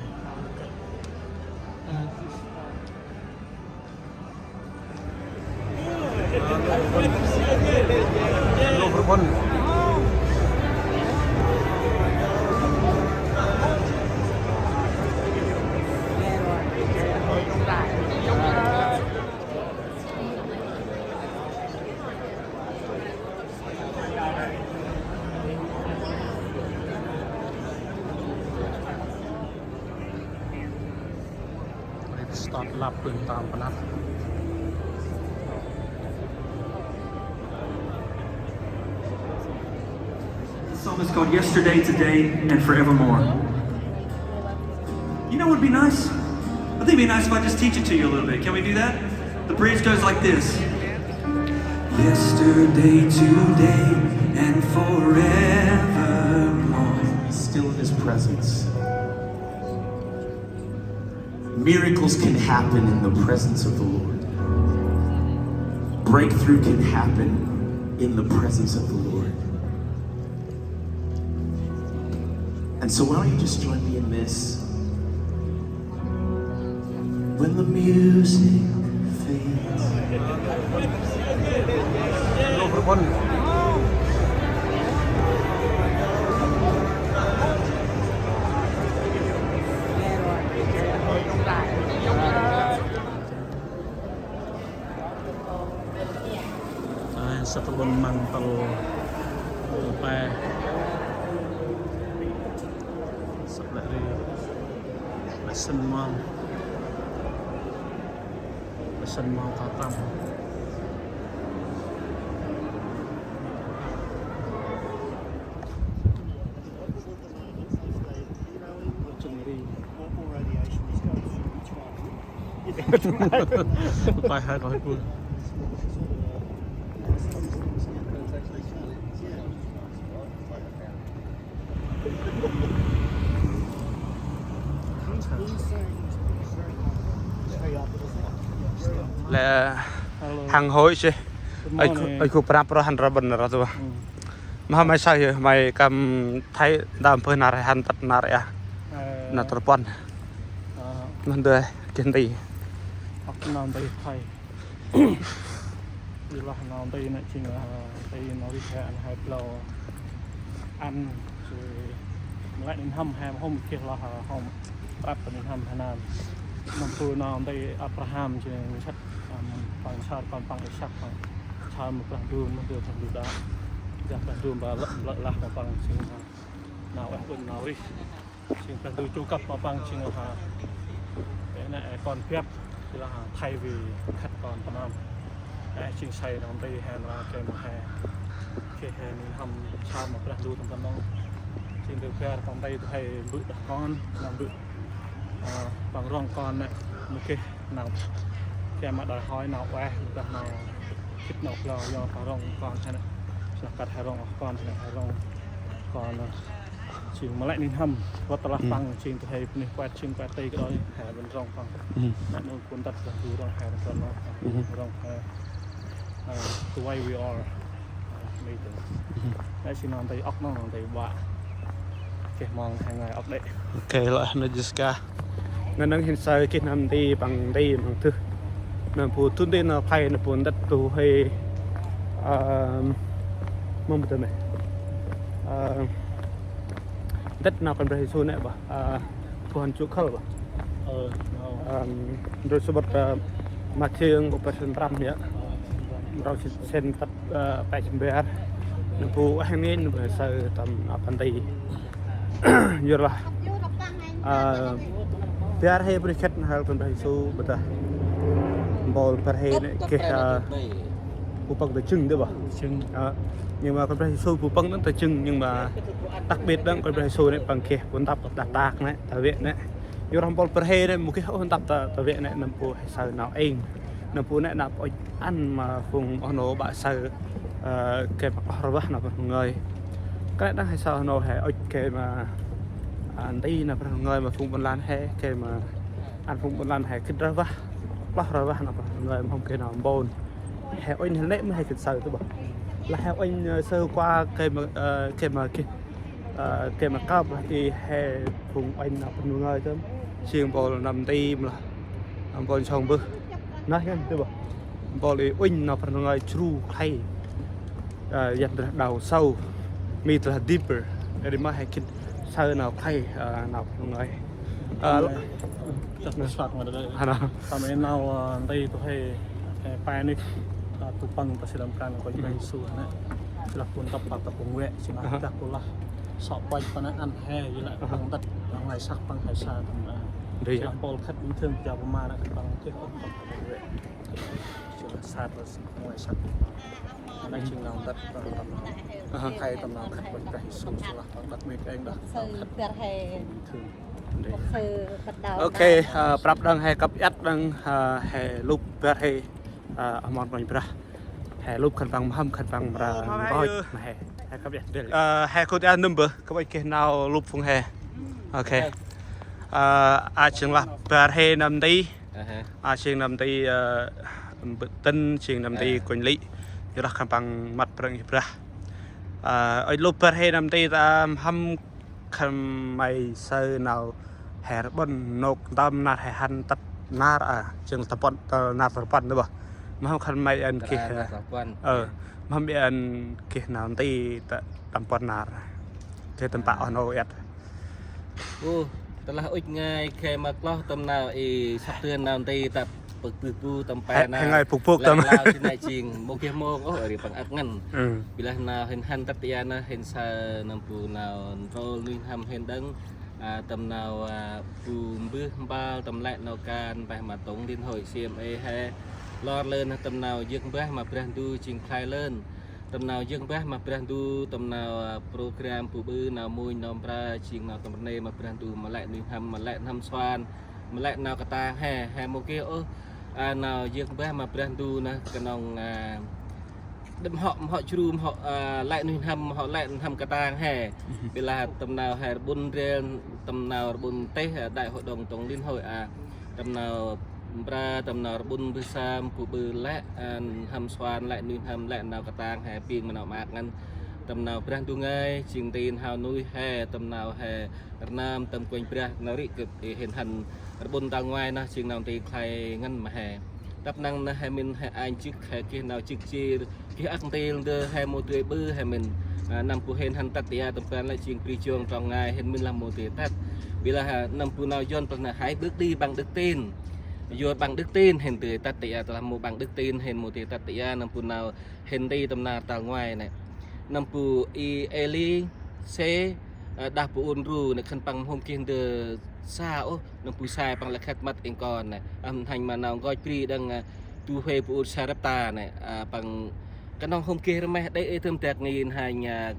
Tât lăp bơh tâm pơnăp. The song is called Yesterday, Today, and Forevermore. You know what would be nice? I think it'd be nice if I just teach it to you a little bit. Can we do that? The bridge goes like this. Yesterday, today, and forevermore. Be still in his presence. Miracles can happen in the presence of the Lord. Breakthrough can happen in the presence of the Lord. And so why don't you just join me in this? When the music fades. Ơ, săk ƀon măng tâl, tâl pe. Săk lĕ ri. Lĕ sĭn măng. Lĕ sĭn măng ka tăm. Tay hai koi pun. Lĕ hăng hôi sih. Ai khu, ai khu prap ro hăn ra bân ra tu. Ma hmai sa yơ, hmai kam thai dam pơ nar hăn tât nar ya. Na tâl puăn. Ma ndơ kih nti. Ăp nau nti thai. Ƀiălah nau nti nê jêng, ơ, nti nau rêh he ăn hai blao ăn, jêh ma lĕ nin hăm he hôm geh lah, ơ, hôm prăp nin hăm he nơm. Nâm bu nau nti Abraham jêng săk, ơ, păng Sar, păng, păng Isak, păng Sar ma Brah Ndu, ma ndơ Brah Ndu đă. Dah Brah Ndu mba lăp, lăp lah ma păng jêng, ơ, nau ueh ƀon nau rêh. Jêng Brah Ndu chu kăp ma păng jêng ha. Ê nê, ê kon biăp, jêh lah thay vì khât kon păng nơm. Ê, jêng say nau nti he nra kê ma he. Kê he nin hăm sa ma Brah Ndu tâm tâm nong. Jêng du biăp kon nti du he mbơ̆ đah kon, nau mbơ̆. Ơ, păng rŏng kon nê, mâu geh nau. Kê ma đòi hỏi nau ueh, dah nau khĭt nau blao, yơh păng rŏng kon he nê. Slah kăt he rŏng kon he nê, he rŏng kon nê. Jêng ma lĕ nin hăm, văt tơlah păng jêng du he bunuyh kuet jêng kuet ti kơ đôi, he bân rŏng păng. Nê nô pun tât Brah Ndu rŏng he bân rŏng nô. Rŏng he, ơ, the way we are, ơ, made in. Nê jêng nau nti ŏk nô, nau nti ƀă. Kê mong he ngai ŏk đê̆. Kê lŏ nô Jessica. Ngăn nâng hin say kih nâm nti păng nti măng tưh. Nâm bu tŭ nti nau phay nâm bu ntât du he, ơ, mâm bu tơ mê. Ơ, ntât nau Kôranh Brah Yêsu nê bah. Ơ, bu hăn chu khâl bah. Ơ, nau. Ơ, ndrôi sŭ băt, ơ, Mathiơ bu pơsăn prăm yơh. Ndrôi sĭn, sĭn tât, ơ, pe sĭn bar. Nâm bu ueh ngăn nâm bu say tâm nau păng nti. Yorlah, ơ, bar he bunuyh khât n'hal Kôranh Brah Yêsu ƀiălah mpôl bar he nê geh, ơ, bu păng ta jâng dê bah. Jâng. Ơ, nhưng mà Kôranh Brah Yêsu bu păng nê ta jâng, nhưng mà đặc biệt đăng Kôranh Brah Yêsu nê păng geh bu ntăp đah tak nê, ta vĕ nê. Yorlah mpôl bar he nê mâu geh ôh ntăp ta, ta vĕ nê, nâm bu he say nau êng. Nâm bu nê nau pơch ăn ma phung oh nô ƀă say, ơ, gay ma kloh rvah nau Brah Ndu ngơi. Kơt nê đah he say nau he ŭch gay ma, ơ, nti nau Brah Ndu ngơi ma phung ƀon lan he, gay ma ăn phung ƀon lan he gĭt rvah, kloh rvah nau Brah Ndu ngơi ma hôm gay nau mpôn. He uănh he nê mơ he gĭt say tơ bah. Lah he uănh, ơ, say kua gay ma, ơ, gay ma gĭt, ơ, gay ma kăp lah i he phung uănh nau Brah Ndu ngơi tơm. Jêng mpôl nâm nti mơ lah. Mpôl sŏng bơh. Nơh ngăn tơ bah. Mpôl i uănh nau Brah Ndu ngơi jru khlay. Ơ, yăn drah đau sâu. Mi drah deeper. Ri ma he gĭt say nau khlay, ơ, nau Brah Ndu ngơi. Ơ, lŏ. Chăt nơh săk ma đah. Hăn nơh. Tâm ê nau, ơ, nti du he, ơ, pay nê, ơ, du păng ta si tâm kan Kôranh Brah Yêsu nê. Jêh lah bu ntăp păng ta bu vĕ, jêh lah dah bu lah sŏ păch păng nê ăn he, jêh lah păng ntât, păng lai săk, păng he sa tâm, ơ, Ndri. Lah pôl khât bình thường, jao pô ma nă khân păng geh ôh, khân păng geh. Jêng lah sat, lah sat, ngoai sat. Nă jêng nau tât, tâm nau. Aha. Khay tâm nau khât Brah Yêsu, jêng lah tâm tât mê keng đah. Sư bar he. Bình thường. Ndri. Sư bắt đầu. Ok, đau. Ơ, prăp đăng he kăp iăt đăng, ơ, he lup bar he, ơ, amor Kôranh Brah. He lup khân păng mhâm, khân păng mra. Ơ, ma he. Nkoch, ma he. He kăp iăt del. Ơ, he kut iăt nâm bơ, kăp iăt geh nau lup phung he. Ok. Ơ, a jêng lah bar he nơm nti. Aha. A jêng nơm nti, ơ, mbơ̆ tĭn, jêng nơm nti. Ơ. Kôranh Lih. Yorlah khân păng mât Brah Yêsu Brah. Ơ, ơi lup bar he nơm nti ta mhâm khân may saơ nau he rƀŭn nôk ntơm nar he hăn tât nar a, jêng tâm puăn, tơ nar tâm puăn nơh bơh. Mhâm khân may ăn geh, nar tâm puăn. Ơ, mhâm ăn geh nau nti ta tâm puăn nar. Geh tâm pă oh nô iăt. Ơ, tơ lah ŭch ngai khe ma kloh tâm nau i săk tưn nau nti ta pơk bưh bu tâm pe nau. He ngai pŭk pŭk tâm. Lĕ nau ti nai jêng mâu geh mông ôh ri păng ăt ngăn. Ơ. Bi lah nau hên hăn tât ia nơh hên saơ nâm bu nau ntrôl nuih n'hâm hên đŏng. A, tâm nau, a, bu mbưh mbal tâm lĕ nau kan mpeh ma tông liên hội C M A he. Lor lơn tâm nau jêk mbah ma Brah Ndu jêng khlay lơn. Tâm nau jêk mbah ma Brah Ndu, tâm nau, a, program bu ƀư nau munh nau mbra jêng nau tâm rnê ma Brah Ndu ma lĕ nuih n'hâm, ma lĕ n'hâm suan, ma lĕ nau katang he, he mâu geh ôh, a, nau jêk mbah ma Brah Ndu nơh knŏng, a, đăm hŏ, hŏ jru, hŏ, a, lĕ nuih n'hâm, hŏ lĕ n'hâm katang he. Bi lah tâm nau he rƀŭn ndrel, tâm nau rƀŭn têh, a, đại hội đồng tổng liên hội, a, tâm nau mbra, tâm nau rƀŭn mbơh sơm, bu ƀư lĕ, a, n'hâm suan, lĕ nuih n'hâm, lĕ nau katang he, ping ma nau maak ngăn. Tâm nau Brah Ndu ngơi, jêng nti n'hao nuih he, tâm nau he rnơm tâm Kôranh Brah nau ri gâp i hên hăn rƀŭn tal ngoai nơh jêng nau nti khlay ngăn ma he. Tâp năng nơh he mĭn he anh jêk he geh nau jêk jêr, geh âk ntil ndơ he mâu dơi ƀư he mĭn. A, nâm bu hên hăn tât ia tâm ban lĕ jêng bri jong trong ngai hên mĭn lah mâu dơi tât. Bi lah, a, nâm bu nau Yuăn păng nơh hãy bước đi bằng đức tin. Yor bằng đức tin hên dơi tât ia, tơ lah mâu bằng đức tin hên mâu dơi tât ia, nâm bu nau hên nti tâm nar tal ngoai nê. Nâm bu i Êlisê, ơ, đah bu ur ndru nê khân păng mhôm geh ndơ sa ôh, nâm bu sai păng lĕ khât mât êng kon nê. Ăm hanh ma nau nkoch bri đăng, ơ, du huê bu ur Sarepta nê, ơ, păng knŏng hôm geh rmeh đê ê thơm dak ngin hanh, ơ,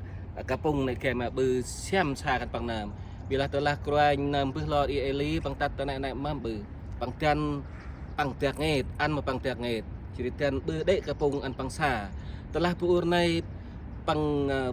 kapŭng nê gay ma ƀư siăm sa khân păng nơm. Bi lah tơ lah kruanh nơm bơh lor i Êli păng tât ta nê nê mâm ƀư. Păng dăn păng dak ngêt, ăn ma păng dak ngêt. Jêh ri dăn ƀư đê̆ kapŭng ăn păng sa. Tơ lah bu ur nây păng, ơ,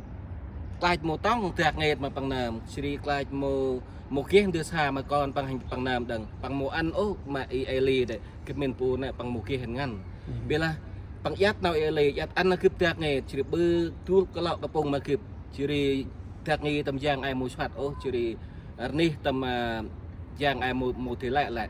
klach mâu tŏng dak ngêt ma păng nơm. Jêh ri klach mâu, mâu geh ndơ sa ma kon păng hanh păng nơm đăng. Păng mâu ăn ôh ma i Êli đê. Gâp mĭn bu ur nây păng mâu geh hên ngăn. Bi lah păng iăt nau i Êli, iăt ăn nau gâp dak ngêt. Jêh ri ƀư dŭl kalŏ kapŭng ma gâp. Jêh ri dak ngêt tâm yang ai mâu suăt ôh. Jêh ri rnih tâm, a, yang ai mâu, mâu dơi lĕ lĕ.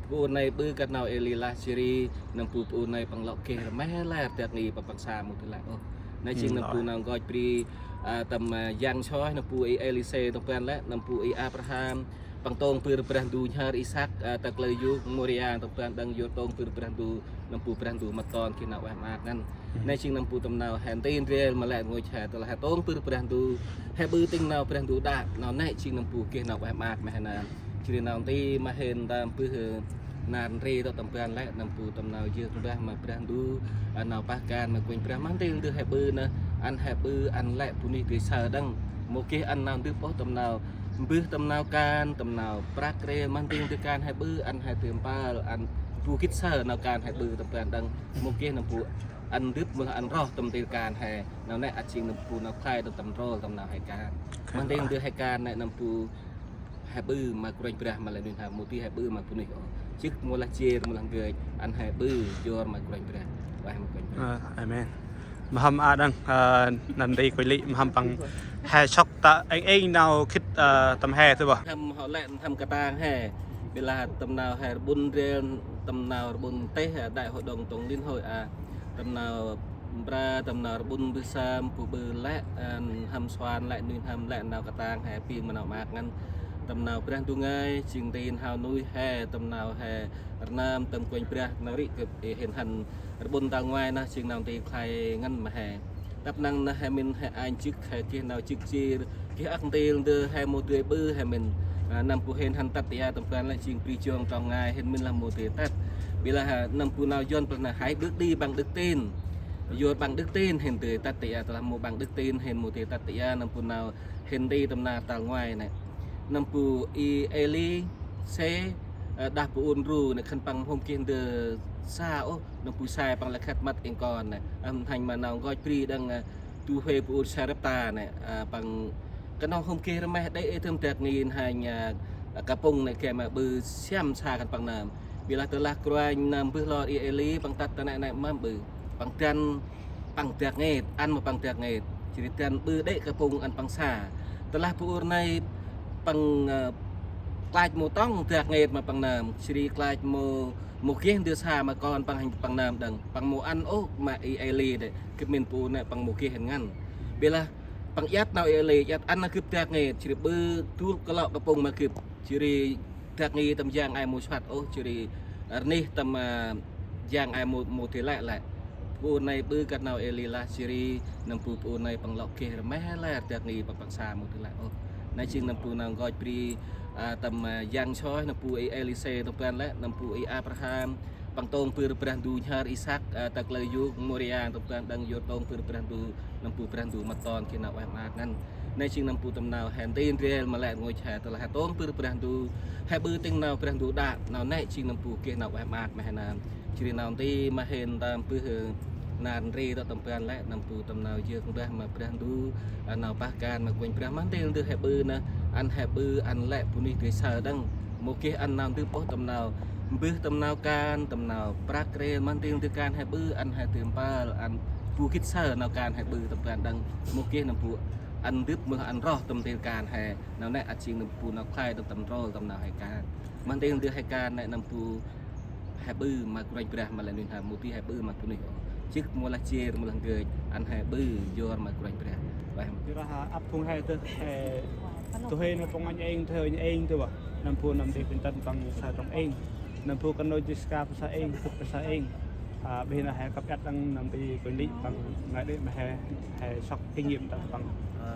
Bu ur nây ƀư kơt nau Êli lah jêh ri nâm bu, bu ur nây păng lŏ geh rmeh lĕ dak ngêt păng, păng sa mâu dơi lĕ ôh. Nê jêng nâm bu nau nkoch bri, a, tâm, a, yang soih nâm bu i Êlisê tâm ban lĕ, nâm bu i Abraham păng tông bơr Brah Ndu nhhơr Isăk, a, ta kalơ yôk Môria tâm ban đăng yor tông bơr Brah Ndu nâm bu Brah Ndu mât ton geh nau ueh maak ngăn. Nê jêng nâm bu tâm nau he nti ndrel ma lĕ rngôch he tơ lah he tông bơr Brah Ndu, he ƀư tĭng nau Brah Ndu đă, nau nê jêng nâm bu geh nau ueh maak ma he nơm. Jêh ri nau nti ma hên ntơm bơh, ơ, nar ndri tŏ tâm ban lĕ nâm bu tâm nau jêk mbah ma Brah Ndu, ơ, nau pah kan ma Kôranh Brah ma ntil ndơ he ƀư nơh, ăn he ƀư, ăn lĕ bunuyh dơi saơ đăng. Mâu geh ăn nau ndưp ôh tâm nau mbơh, tâm nau kan, tâm nau prăk rê ma ntil ndơ kan he ƀư, ăn he dơi mpơl, ăn bu gĭt saơ nau kan he ƀư tâm ban đăng. Mâu geh nâm bu ăn ndưp mâu lah ăn roh tâm ntil kan he. Nau nê ăt jêng nâm bu nau khlay tâm, tâm ntrôl tâm nau he kan. Ma ntil ndơ he kan nê nâm bu he ƀư ma Kôranh Brah ma lĕ nuih n'hâm, mâu dơi he ƀư ma bunuyh ôh. Jêk mâu lah jêr mâu lah ngơi, ăn he ƀư yor ma Kôranh Brah. Ueh ma Kôranh Brah. Ơ, amen. Mhâm a đăng, ơ, nơm nti Kôranh Lih, mhâm păng he sŏk ta êng êng nau khĭt, ơ, tâm he tơ bơh. N'hâm hŏ lĕ n'hâm katang he. Bi lah tâm nau he rƀŭn ndrel, tâm nau rƀŭn têh, ơ, đại hội đồng tổng liên hội, a, tâm nau mbra, tâm nau rƀŭn mbơh sơm, bu ƀư lĕ, ơ, n'hâm suan lĕ nuih n'hâm lĕ nau katang he ping ma nau maak ngăn. Tâm nau Brah Ndu ngơi, jêng nti n'hao nuih he, tâm nau he rnơm tâm Kôranh Brah nau ri gâp i hên hăn rƀŭn tal ngoai nơh jêng nau nti khlay ngăn ma he. Tâp năng nơh he mĭn he anh jêk he geh nau jêk jêr, geh âk ntil ndơ he mâu dơi ƀư he mĭn. Nâm bu hên hăn tât ti a tâm ban lĕ jêng bri jong trong ngai hên mĭn lah mâu dơi tât. Bi lah nâm bu nau Yuăn păng lah hãy bước đi bằng đức tin. Yor bằng đức tin hên dơi tât ti a, tơlah mâu bằng đức tin hên mâu dơi tât ti a, nâm bu nau hên nti tâm nar tal ngoai nê. Nâm bu Y Êlisê đah bu ur ndru nê khân păng hôm geh ndơ sa ôh, nâm bu sai păng lah khât măt êng kon nê. Ăm hanh ma nau ngoch bri đăng du huê bu ur Sarepta nê, păng kơnong hôm geh rmeh đê̆ ê dơm dak ngin hanh kapŭng nê gay ma ƀư siăm sa khân păng nơm. Bi lah tơlah kruanh nơm mbơh lor Y Êli păng tât ta nê nê mâm ƀư. Păng dăn păng dak ngêt, ăn ma păng dak ngêt. Jêh ri dăn ƀư đê̆ kapŭng ăn păng sa. Tơlah bu ur nây păng klach mâu tŏng dak ngêt ma păng nơm. Jêh ri klach mâu, mâu geh ndơ sa ma kon păng hanh păng nơm đăng. Păng mâu ăn ôh ma Y Êli đê. Gâp mĭn bu ur nê păng mâu geh hên ngăn. Bi lah păng iăt nau Y Êli, iăt ăn ma gâp dak ngêt, jêh ri ƀư dŭl kalŏ kapŭng ma gâp. Jêh ri dak ngêt tâm yang ay mâu suăt ôh, jêh ri rnih tâm yang ay mâu, mâu dơi lĕ lĕ. Bu ur nây ƀư kơt nau Y Êli lah, jêh ri nâm bu bu ur nây păng lŏ geh rmeh lĕ dak ngêt păng păng sa mâu dơi lĕ ôh. Nê jêng nâm bu nau ngoch bri tâm yang soih, nâm bu Y Êlisê tâm ban lĕ, nâm bu Y Abraham, păng tông bâr Brah Ndu nhhơr Isăk ta kalơ yôk Môria tâm ban đăng yor tông bâr Brah Ndu, nâm bu Brah Ndu mât ton geh nau ueh maak ngăn. Nê jêng nâm bu tâm nau he nti ndrel ma lĕ rngôch he, tơlah he tông bâr Brah Ndu, he ƀư tĭng nau Brah Ndu đă, nau nê jêng nâm bu geh nau ueh maak ma he nơm. Jêh ri nau nti ma hên tâm bơh nar ndri tơ tâm ban lĕ, nâm bu tâm nau yơk mbah ma Brah Ndu, nau pah kan ma Kôranh Brah ma ntil ndơ he ƀư nơh, ăn he ƀư ăn lĕ bunuyh dơi saơ đăng. Mâu geh ăn nau ndơ ôh tâm nau mbơh tâm nau kan, tâm nau prăk rêl ma ntil ndơ kan he ƀư ăn he dơi mpơl, ăn bu gĭt saơ nau kan he ƀư tâm ban đăng. Mâu geh nâm bu ăn ndơ mơh ăn roh tâm ntil kan he. Nau nê ăt jêng nâm bu nau khlay tâm tâm trôl tâm nau he kan. Ma ntil ndơ he kan nê nâm bu he ƀư ma Kôranh Brah ma lĕ nuih n'hâm, mâu di he ƀư ma bunuyh ôh. Jêh mâu lah jêr mâu lah ngơi, ăn he ƀư yor ma Kôranh Brah. Ueh. Yor lah ăp phung he tơ he, tơ he nê phung anh êng, tơ he anh êng tơ bah. Nâm bu nâm di ƀin tăn păng sa trong êng. Nâm bu kơnoi Jessica pơ sa êng, gâp pơ sa êng. Bê na he kăp iăt đăng nâm di kơ lĭ păng ngai đê̆ ma he, he sŏk kinh nghiệm tăn păng.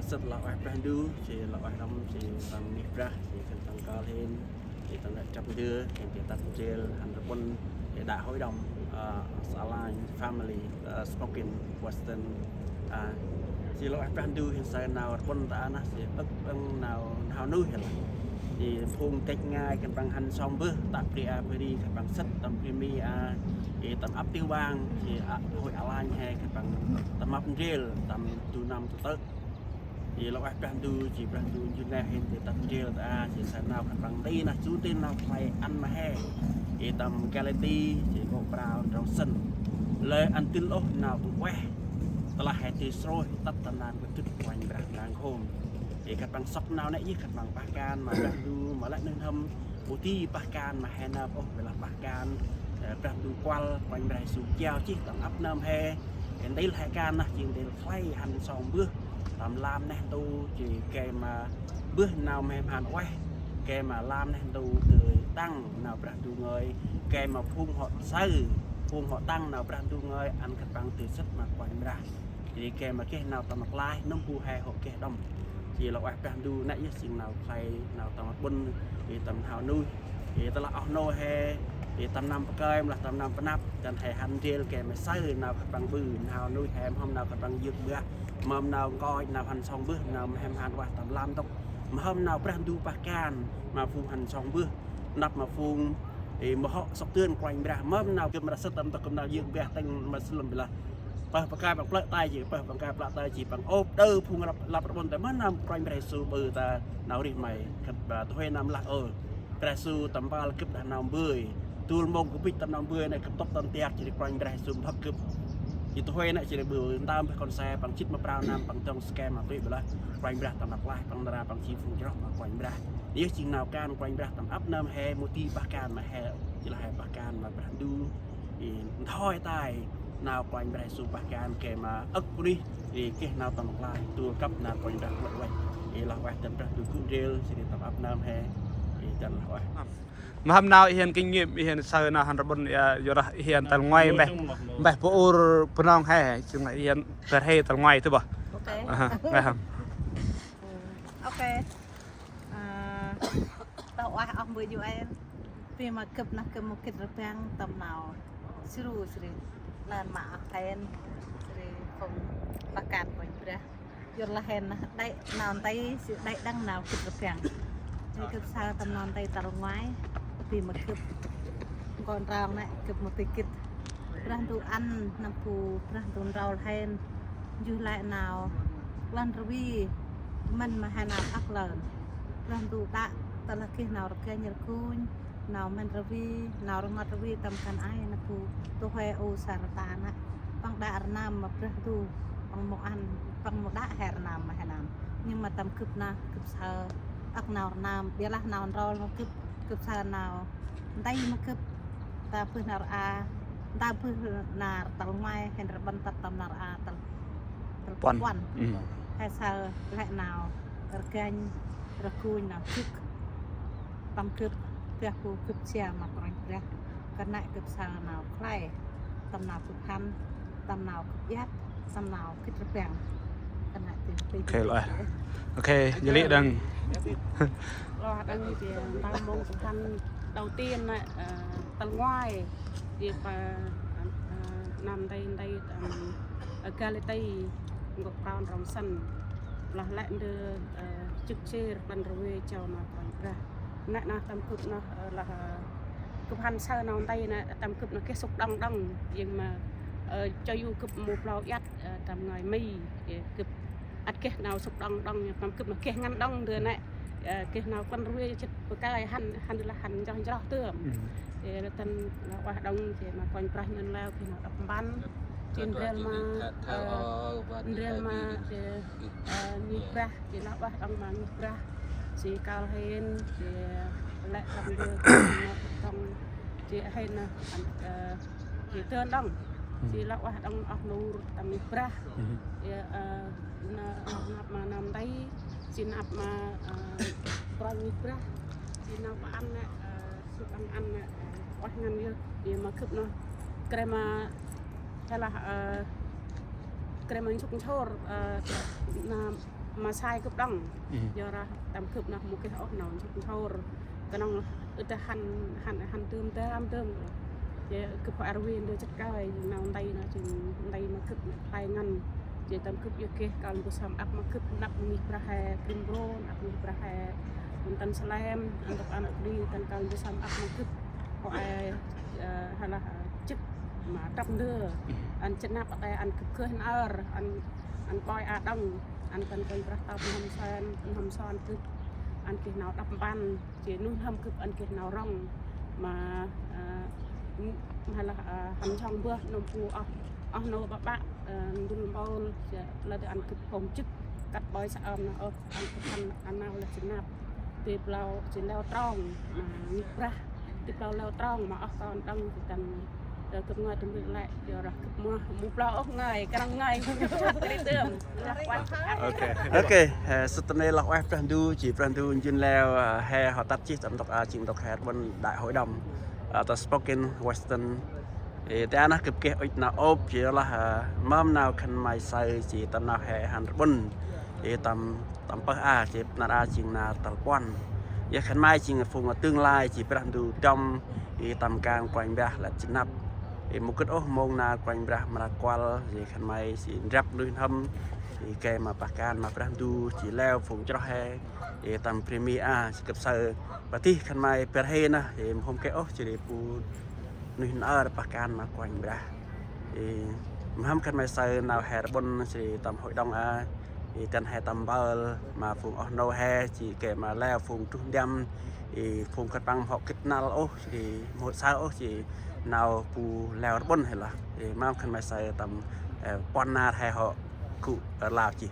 Sĭt lah ueh Brah Ndu, jêh lah ueh nâm jêh tâm ngih Brah, jêh khân păng kơl hên. Jêh tâm nê chăp ndơ, jêh tât jêl hăn rƀŭn, jêh đă hội đồng, Alliance Family, spoken Western. Jêh lah ueh Brah Ndu hên saơ nau rƀŭn ta nơh, jêh âk đăng nau n'hao nuih lah. Jêh phung têch ngai khân păng hăn sŏng bơh, tă bri a bri ri khân păng sĭt tâm bri mi a, jêh tâm ăp Tiêng Bang, jêh hội Alliance he khân păng tâm mâp ndrel, tâm du năm tơ tơ̆. Jêh lah ueh Brah Ndu, jêh Brah Ndu njŭn neh hên dơi tât ndrel ta a, jêh saơ nau khân păng nti nơh, jŭ nti nau khlay ăn ma he. Jêh tâm Galati, jêh kô̆ prao trong sĭn. Lơi ăn dĭl ôh nau bu ueh, tơlah he dơi srôih tât ta nơm kơdŭt Kôranh Brah nơm hôm. Jêh khân păng sŏk nau nê, jêh khân păng pah kan ma Brah Ndu ma lĕ nuih n'hâm. Mâu di pah kan ma he nơm ôh, bi lah pah kan Brah Ndu kuăl, Kôranh Brah Yêsu jao jêh tâm ăp nơm he. Jêh ntil he kan nơh, jêng ntil khlay hăn sŏng bơh tâm lam neh ntu, jêh gay ma bơh nau mhe mhan ueh, gay ma lam neh ntu dơi tăng nau Brah Ndu ngơi, gay ma phung hŏ saơ, phung hŏ tăng nau Brah Ndu ngơi, ăn khân păng dơi sĭt ma Kôranh Brah. Jêh ri gay ma geh nau tâm rklaih, nâm bu he hŏ geh đŏng. Jêh lah ueh Brah Ndu nê yơh jêng nau khlay, nau tâm rƀŭn, jêh tâm n'hao nuih. Jêh tơlah oh nô he, jêh tâm năm pakơi, mâu lah tâm năm panăp, dăn he hăn ndrel gay ma saơ nau khân păng ƀư, n'hao nuih he, mhâm nau khân păng yơk mbah, mhâm nau nkoch, nau hăn sŏng bơh, nau mhe mhan ueh tâm lam ntŭk, mhâm nau Brah Ndu pah kan ma phung hăn sŏng bơh, năp ma phung, jêh mâu hŏ sŏk dơn Kôranh Brah, mhâm nau gâp mra sĭt tâm ntŭk gâp nau yơk mbah tĭng ma sĭt lăm bi lah. Pơh păng kơi păng plơ̆ tay jêh, pơh păng kơi plơ̆ tay jêh, păng ôp đơ phung lăp, lăp rƀŭn ta, mơh nơm Kôranh Brah Yêsu ƀư ta nau rêh may, khât ba tơ huê nơm lah ơ. Brah Yêsu tâm mpơl gâp đah nau mbơi. Dôl mông gâp bĭch tâm nau mbơi nê gâp tŭp tâm tiak, jêh ri Kôranh Brah Yêsu mbơh gâp. Jêh tơ huê nê jêh ri ƀư ntơm bơh kon se păng jât ma prao năm păng dŏng skêm ma tui ƀiălah Kôranh Brah tâm rklaih păng nar păng jêh phung chroh ma Kôranh Brah. Yơh jêng nau kan Kôranh Brah tâm ăp nơm he, mâu di pah kan ma he, jêh lah he pah kan ma Brah Ndu. Jêh nthoi tay nau Kôranh Brah Yêsu pah kan gay ma âk bunuyh, jêh geh nau tâm rklaih, dôl kăp nar Kôranh Brah kuăl ueh. Jêh lah ueh dăn Brah Ndu gŭ ndrel, jêh ri tâm ăp nơm he, jêh dăn lah ueh. Mhâm nau i hên kinh nghiệm, i hên saơ nau hăn rƀŭn, yorlah i hên tal ngoai mbah, mbah bu ur Bunong he, jêng i hên bar he tal ngoai tơ bah. Ok. Mhâm. Ok. Tâo ueh oh mbơ̆ ju en. Bi ma gâp nơh gâp mâu gĭt rbăng tâm nau sru sri. Lơn ma oh hên sri phung pah kan Kôranh Brah. Yor lah hên nơh đê̆ nau nti si đê̆ đăng nau gĭt rbăng. Hên gâp saơ tâm nau nti tal ngoai. Bi ma gâp kon rong nê gâp mâu ti gĭt. Brah Ndu ăn nâm bu Brah Ndu nrol hên. Njuh lĕ nau lăn rvi mĭn ma he nau âk lơn. Brah Ndu đă tơlah geh nau rganh rgunh, nau mĭn rvi, nau rngot rvi tâm kan ay nơh bu tu huê u sa rta nơh. Păng đă rnam ma Brah Ndu, păng mâu ăn, păng mâu đă he rnam ma he nơm. Nhưng ma tâm gâp nơh, gâp saơ âk nau rnam, ƀiălah nau nrol ma gâp, gâp saơ nau nti ma gâp. Ta bơh nar a, ta bơh nar tal ngoai, hên rbăn tât tâm nar a tal, tal puăn. Puăn. He saơ lĕ nau rganh rgunh nau jŭk. Tâm gâp, gâp bu gâp sia ma Kôranh Brah. Kơt nê gâp saơ nau khlay, tâm nau gâp hăn, tâm nau gâp iăt, tâm nau gĭt rbăng. Kơt nê gâp. Ok, lĕ. Ok, jêh lĕ đăng. Lŏ đăng jêh, tâm mông gâp hăn đầu tiên nê, tal ngoai. Jêh pa, nau nti nti tâm Galati, nkô̆ prao rong sĭn. Lah lĕ ndơ jŭk sir lăn rvê jao ma Kôranh Brah. Nê nơh tâm gâp nơh, lah gâp hăn saơ nau nti nê tâm gâp nơh geh sŭk đŏng đŏng. Jêng ma, cho yu gâp mâu blau iăt, tâm ngơi Mi, gâp ăt geh nau sŭk đŏng đŏng, tâm gâp nơh geh ngăn đŏng ndơ nê. Geh nau klăn rvê jêh bơh kơi hăn, hăn lah hăn njroh njroh tơm. Jêh lah tăn lah ueh đŏng, jêh ma Kôranh Brah njŭn leo geh nau đăp mpăn. Jêh ndrel ma, ndrel ma, jêh, ngih Brah, jêh lah ueh đŏng ma ngih Brah. Jêh kăl hên, jêh lĕ tâm ndơ, jêh hên nơh, jêh dơn đŏng. Jêh lah ueh đŏng oh nô tâm ngih Brah. Jêh, nơh, năp ma nau nti, jêh năp ma, Kôranh ngih Brah. Jêh nau pa ăn nê, sŭk ăn ăn nê, ueh ngăn yơh, jêh ma gâp nơh. Krê ma, he lah, krê ma nsŭk nsôr, nơh ma sai gâp đŏng. Yor lah tâm gâp nơh mâu geh ôh nau nsŭk nsôr. Knŏng ŭch hăn, hăn, hăn tơm tơm tơm. Jêh gâp ar vê ndơ jêh kơi, nau nti nơh jêng nti ma gâp nơh khlay ngăn. Jêh tâm gâp yơh geh kăl bu săm ăp ma gâp năp ngih Brah he Primrôn, ăp ngih Brah he Tăn Salem, ăn tŭk ăn ŭch đĭ tăn kăl bu săm ăp ma gâp. Kŏ e, he lah, jêh ma trăp ndơ. Ăn jêh năp ăt e ăn gâp geh nơh, ăn, ăn ƀoi a đŏng, ăn tăn Kôranh Brah tâp n'hâm son, n'hâm son gâp. Ăn geh nau đăp mpăn. Jêh nuih n'hâm gâp ăn geh nau rŏng ma, ma lah, hăn jŏng bơh nâm bu oh, oh nô ƀaƀă, ndŭl mpôl, jêh lah dê ăn gâp hôm jêh kăt ƀoi saơm nơh ôh, ăn gâp hăn ăn nau lah jêh năp. Tê blau jêh leo trong ma ngih Brah, tê blau leo trong ma oh kon đŏng jêh tăn gâp ngơi tâm rĭ lĕ, yor lah gâp mâu, mâu blau ôh ngơi, knŏng ngơi gâp chăt kri tơm. Ok, sŭt nê lah ueh Brah Ndu, jêh Brah Ndu njŭn leo he hŏ tât jêh tâm ntŭk a jêng ntŭk he rbŭn Đại hội đồng, ta Spokane, Washington. Ê, ta nơh gâp geh ŭch nau ôp, jêh lah, mâm nau khân may saơ, jêh tâm nau he hăn rbŭn. Ê, tâm, tâm pơh a, jêh nar a jêng nar tal puăn. Ê, khân may jêng phung tương lai, jêh Brah Ndu dŏng, ê, tâm kan Kôranh Brah lĕ jêh năp. Ê, mâu gĭt ôh mông nar Kôranh Brah mra kuăl, jêh khân may jêh ndrăp nuih n'hâm. Ê, gay ma pah kan ma Brah Ndu, jêh leo phung chroh he. Ê, tâm bri Mi a, jêh gâp saơ, padih khân may bar hê nơh, ê, mâu hôm geh ôh, jêh ri bu nuih n'ơr pah kan ma Kôranh Brah. Ê, mhâm khân may saơ nau he rbŭn, jêh ri tâm hội đồng a, ê, dăn he tâm mpơl, ma phung oh nô he, jêh gay ma leo phung truh ndăm, ê, phung khân păng mâu hŏ gĭt năl ôh, jêh ri mâu hŏ saơ ôh, jêh nau bu leo rbŭn he lah. Ê, mhâm khân may saơ tâm, ê, puăn nar he hŏ gŭ, ê, lao jêh.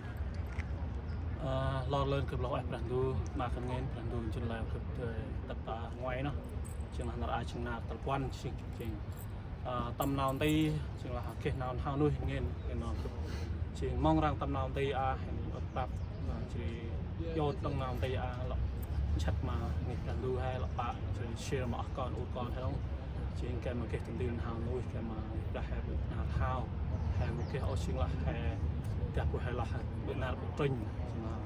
Ơ, lor lơn gâp lah ueh Brah Ndu, ma khân ngên Brah Ndu njŭn leo gâp dơi tât ta ngoai nơh. Jêng lah nar a jêng nar tal puăn jêng, jêng, ơ, tâm nau nti, jêng lah geh nau n'hao nuih ngên, ngên nơh gâp. Jêng mông răng tâm nau nti a, hên ŭch prăp, ơ, jêh ri yot đŏng nau nti a, lŏ jăt ma ngih Brah Ndu he, lŏ pă, jêh ri share ma oh kon, ur kon he đŏng. Jêng gay ma geh tâm ntil n'hao nuih, gay ma Brah he ƀư nar hao. He mâu geh ôh jêng lah he, geh bu he lah he ƀư nar ƀư trŭnh. Jêng lah,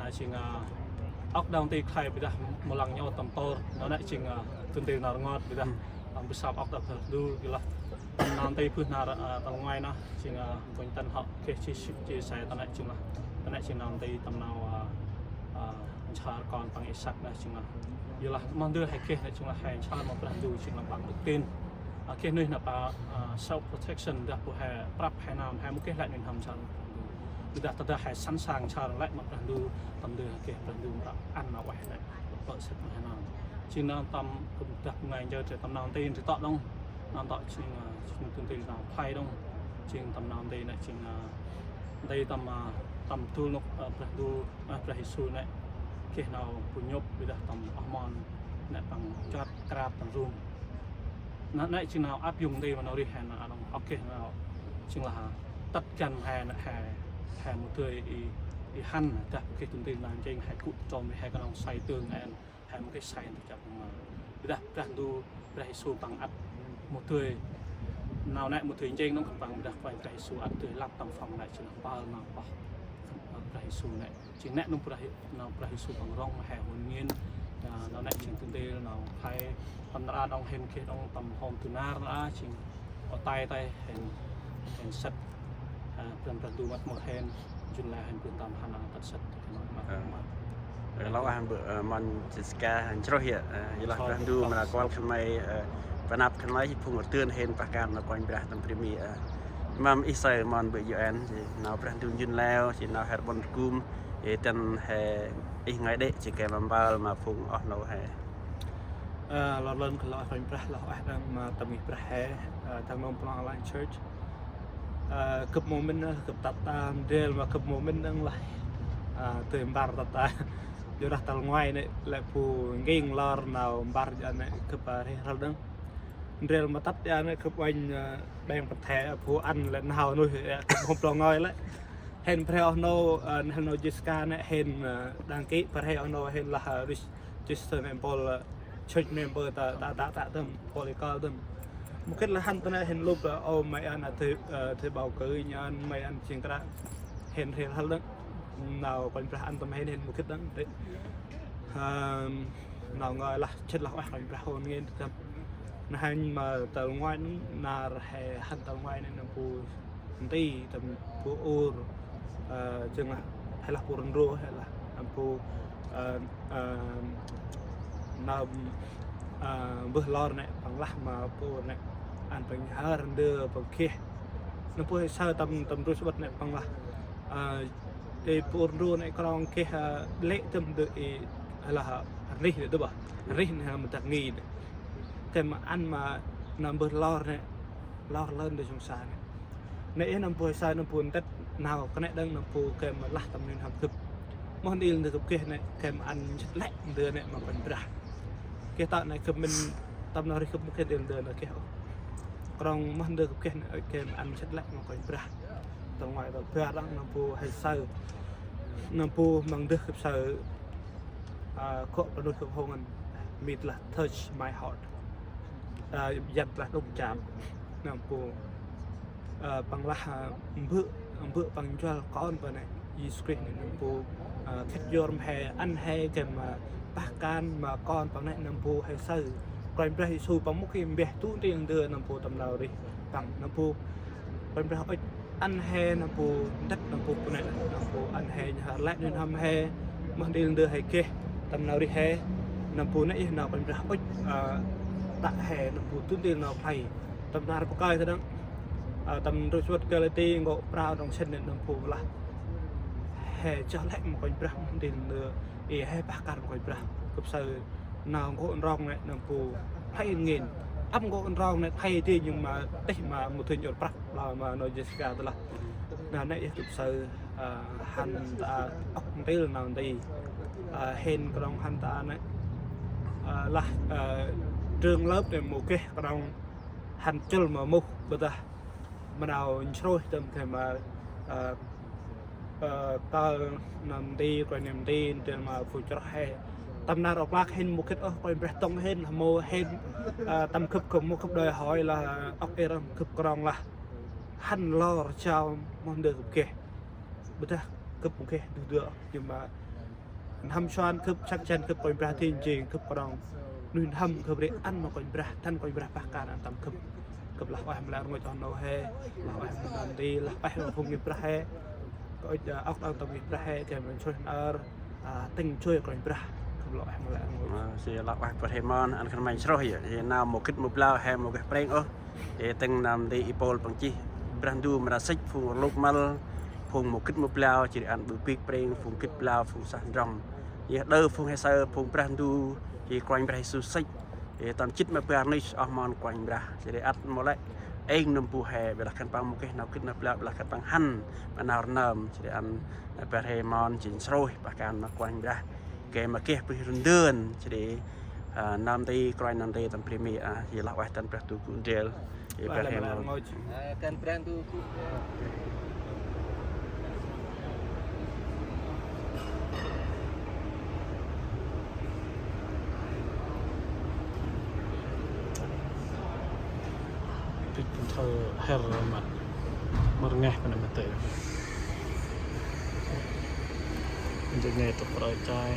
a, jêng, a, Ŏk đŏng nti khlay ƀiădah mâu lăng nhŭp tâm tôr, nau nĕ jêng, a, du ntil nau rngot ƀiădah, a, mbơh sap ŏk đŏng Brah Ndu, ƀiălah tâm nau nti bơh nar, a, tal ngoai nơh, jêng, a, kônh tăn hŏ geh jêh, jêh sai ta nĕ jêng lah, ta nĕ jêng nau nti tâm nau, a, a, nchar kon păng Isak nơh jêng lah. Ƀiălah moh ndơ he geh nĕ jêng lah he nchar ma Brah Ndu jêng lah păng đức tin. A, geh nuih nơh pa, a, self protection dah bu he prăp he nơm he mâu geh lĕ nuih n'hâm nchar ma Brah Ndu. Ƀiădah tơdah he sẵn sàng nchar lĕ ma Brah Ndu, tâm ndơ he geh Brah Ndu mra ăn nau ueh nĕ. Pơ sĭt ma he nơm. Jêng nơh tâm kŭm dah bu ngai njơ drei tâm nau nti drei tŏ đŏng. Nơh tŏ jêng, a, jêng du ntil nau khlay đŏng. Jêng tâm nau nti nĕ jêng, a, nti tâm, a, tâm du nôk, a, Brah Ndu, a, Brah Yêsu nĕ geh nau bu nhŭp ƀiădah tâm oh mon nĕ păng nchuăt krap tâm rum. Nơh nĕ jêng nau ăp yŭng nti ma nau rêh he nơh đŏng, ŏk geh nau jêng lah tât găn he nĕ he, he mâu dơi i, i hăn dah bu geh du ntil nau njêng he gŭ trôm he knŏng sai tương en. He mâu geh sai ntu chăp ma. Ƀiădah Brah Ndu, Brah Yêsu păng ăt mâu dơi. Nau nĕ mâu dơi njêng nơh khân păng ƀiădah Kôranh Brah Yêsu ăt dơi lăp tâm phung nĕ jêng lah mpơl nau pơh Brah Yêsu nĕ. Jêng nĕ nơh Brah, nau Brah Yêsu păng rŏng ma he hŭn ngên. A, nau nĕ jêng du ntil nau khlay tâm nar aơ đŏng hên geh đŏng tâm hôm du nar nar aơ jêng o tay tay hên, hên sĭt. A, Brah Ndu mât mơ hên, jun lĕ hên bơh tâm hăn nau tât sĭt. Ơ. Ơ, lah ueh bơh, ơ, mon Jessica hên chroh yơh, ơ, yor lah Brah Ndu mra kuăl khân may, ơ, panăp khân may phung rtưn hên pah kan nau Kôranh Brah tâm bri mi, ơ. Mâm ih saơ mon bơh U N, jêh nau Brah Ndu jun leo, jêh nau he rbăn rgum, jêh tăn he ih ngai đê̆, jêh geh mâm mpơl ma phung oh nô he. Ơ, lor lơn kơ lah ueh Kôranh Brah, lah ueh đăng ma tâm ngih Brah he, ơ, tăng nông Pnong Alliance Church. Ơ, gâp mâu mĭn, ơ, gâp tât ta ndrel ma gâp mâu mĭn đăng lah. Ơ, tui mpăr tât ta. Yor lah tal ngoai nĕ lĕ bu ngêng lor nau mpăr jăn nĕ gâp, ơ, rêh rhăl đăng. Ndrel ma tât jăn nĕ gâp uănh, ơ, ƀeng pơthe bu ăn lĕ nau nuih, ơ, gâp mâu plŏng ngơi lĕ. Hên pơrhe oh nô, ơ, hên nô Jessica nĕ hên, ơ, đăng ký pơrhe oh nô hên lah, ơ, rêh Jêh sơ nĕ mpôl, ơ, church member ta, ta, ta, ta tơm, mpôl i kơl tơm. Mâu gĭt lah hăn ta nĕ hên lŭp, ơ, ô, may ăn, ơ, thuê, ơ, thuê bầu cử, ñu ăn, may ăn jêng kră. Hên, hên rhăl đăng. Nau Kôranh Brah ăn tâm hên, hên mâu gĭt đăng. Đê. Ơ, nau ngơi lah, chĭt lah ueh Kôranh Brah hôn ngên tơm. Nơh hên ma tal ngoai nơh, nar he hăn tal ngoai nĕ nơh bu nti tâm bu ur, ơ, jêng lah, he lah bu rnrô, he lah, nâm bu, ơ, ơ, nâm, ơ, mbơh lor nĕ, păng lah ma bu ur nĕ, ăn păng nhhar ndơ păng geh. Nâm bu he saơ tâm, tâm rus bât nĕ păng lah, ơ, ê bu ur rnrô nĕ krong geh, ơ, lĕ tâm ndơ ê, he lah, rih nĕ dŭ bah, rih nĕ he lah ma dak ngih nĕ. Gay ma ăn ma nâm mbơh lor nĕ, lor lơn ndơ sông sa nĕ. Nĕ ih nâm bu he saơ nâm bu ntĭt nau kơnê̆ đăng nâm bu gay ma lah tâm nuih n'hâm gâp. Moh ntil ndơ gâp geh nĕ, gay ma ăn jêh lĕ ndơ nĕ ma Kôranh Brah. Geh tơ̆ nĕ gâp mĭn tâm nau rêh gâp mâu geh ntil ndơ nĕ geh ôh. Krong moh ndơ gâp geh nĕ, gay ma ăn jêh lĕ ma Kôranh Brah. Tâm ngoai tâm bar đăng nâm bu he saơ. Nâm bu măng ndơ gâp saơ. Ơ, gŏ pa nuih gâp hông ngăn. Mĭt lah touch my heart. Ơ, yăn lah đŭk cham. Nâm bu, ơ, păng lah, ơ, mbơ̆, mbơ̆ păng njuăl kon păng nĕ, Yêsu Krist nĕ nâm bu, ơ, khĭt yor ma he, ăn he gay ma pah kan ma kon păng nĕ nâm bu he saơ. Kôranh Brah Yêsu păng mâu geh mbeh du ntil ndơ nâm bu tâm nau rêh păng nâm bu Kôranh Brah ŭch ăn he nâm bu ntĭt nâm bu pô nĕ, nâm bu ăn he nhhar lĕ nuih n'hâm he, moh ntil ndơ he geh, tâm nau rêh he, nâm bu nĕ ih nau Kôranh Brah ŭch, ơ, tă he nâm bu du ntil nau khlay. Tâm nar bơh kơi ta đăng, ơ, tâm rus bât Galati ngŏ prao trong sĭn nĕ nâm bu lah. He chah lĕ ma Kôranh Brah moh ntil ndơ, ê he pah kar ma Kôranh Brah, gâp saơ nau ngŏ ndrŏng nĕ nâm bu khlay ngên. Ăp ngŏ ndrŏng nĕ khlay ti, nhưng ma têh ma mâu dơi nhŭr prăp lah ma nô Jessica tơ lah. Nơh nĕ ih gâp saơ, ơ, hăn ta ŏk ntil nau nti. Ơ, hên krong hăn ta nĕ, ơ, lah, ơ, trường lớp nĕ mâu geh krong hăn chŭl ma muh ƀiădah ma nau nsrôih tơm gay ma, ơ, ơ, kơl nơm nti, Kôranh nơm nti, ntil ma phung chroh he. Tâm nar ŏk lak hên mâu gĭt ôh, Kôranh Brah tŏng hên, mâu hên, ơ, tâm gâp gâp mâu gâp đòi hỏi lah, ơ, ŏk ê răm gâp krong lah. Hăn lor jao moh ndơ gâp geh. Ƀiădah gâp mâu geh du dơ, nhưng ma N'hâm suan gâp, săk săn gâp Kôranh Brah, dâng jêng gâp knŏng nuih n'hâm gâp ri ăn ma Kôranh Brah, dăn Kôranh Brah pah kan ăn tâm gâp. Gâp lah ueh ma lĕ rngôch oh nô he, lah ueh ma nơm nti, lah ueh ma phung ngih Brah he. Kôranh, ơ, ŏk đŏng tâm ngih Brah he, gay ma nsrôyh n'har, ơ, tĭng joi Kôranh Brah, gâp lah ueh ma lĕ rngôch. Ơ, si lah ueh bar hê mon, ăn khân may nsrôyh yơh, si nau mâu gĭt mâu blao he mâu geh prêng ôh. Ê, tĭng nơm nti i Pôl păng chih: Brah Ndu mra sĭch phung rluk măl, phung mâu gĭt mâu blao, jêh ri ăn ƀư bêk prêng phung gĭt blao, phung sah ndrŏng. Yơh đơ phung he saơ phung Brah Ndu, jêh ri Kôranh Brah Yêsu sĭch. Ê, tâm jât ma bar nuyh oh mon Kôranh Brah. Jêh ri ăt mâu lĕ êng nâm bu he, ƀiălah khân păng mâu geh nau gĭt nau blao, ƀiălah khân păng hăn ma nau rnơm. Jêh ri ăn bar hê mon jêng nsrôyh pah kan ma Kôranh Brah. Gay ma geh bơh rndơn, jêh ri, ơ, nơm nti, kôranh nơm nti tâm bri mi, a, jêh lah ueh dăn Brah Ndu gŭ ndrel. Jêh bar hê mon. Ơ, dăn Brah Ndu gŭ ndrel. Bĭt păng thâl her ma, ma rngeh păng ma tê. Njêng nê tŭk roi chai.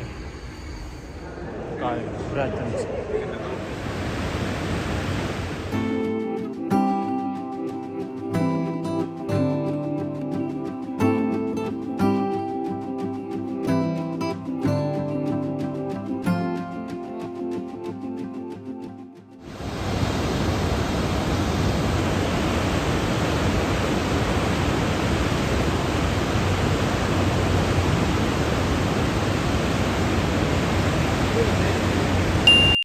Kai brach păng.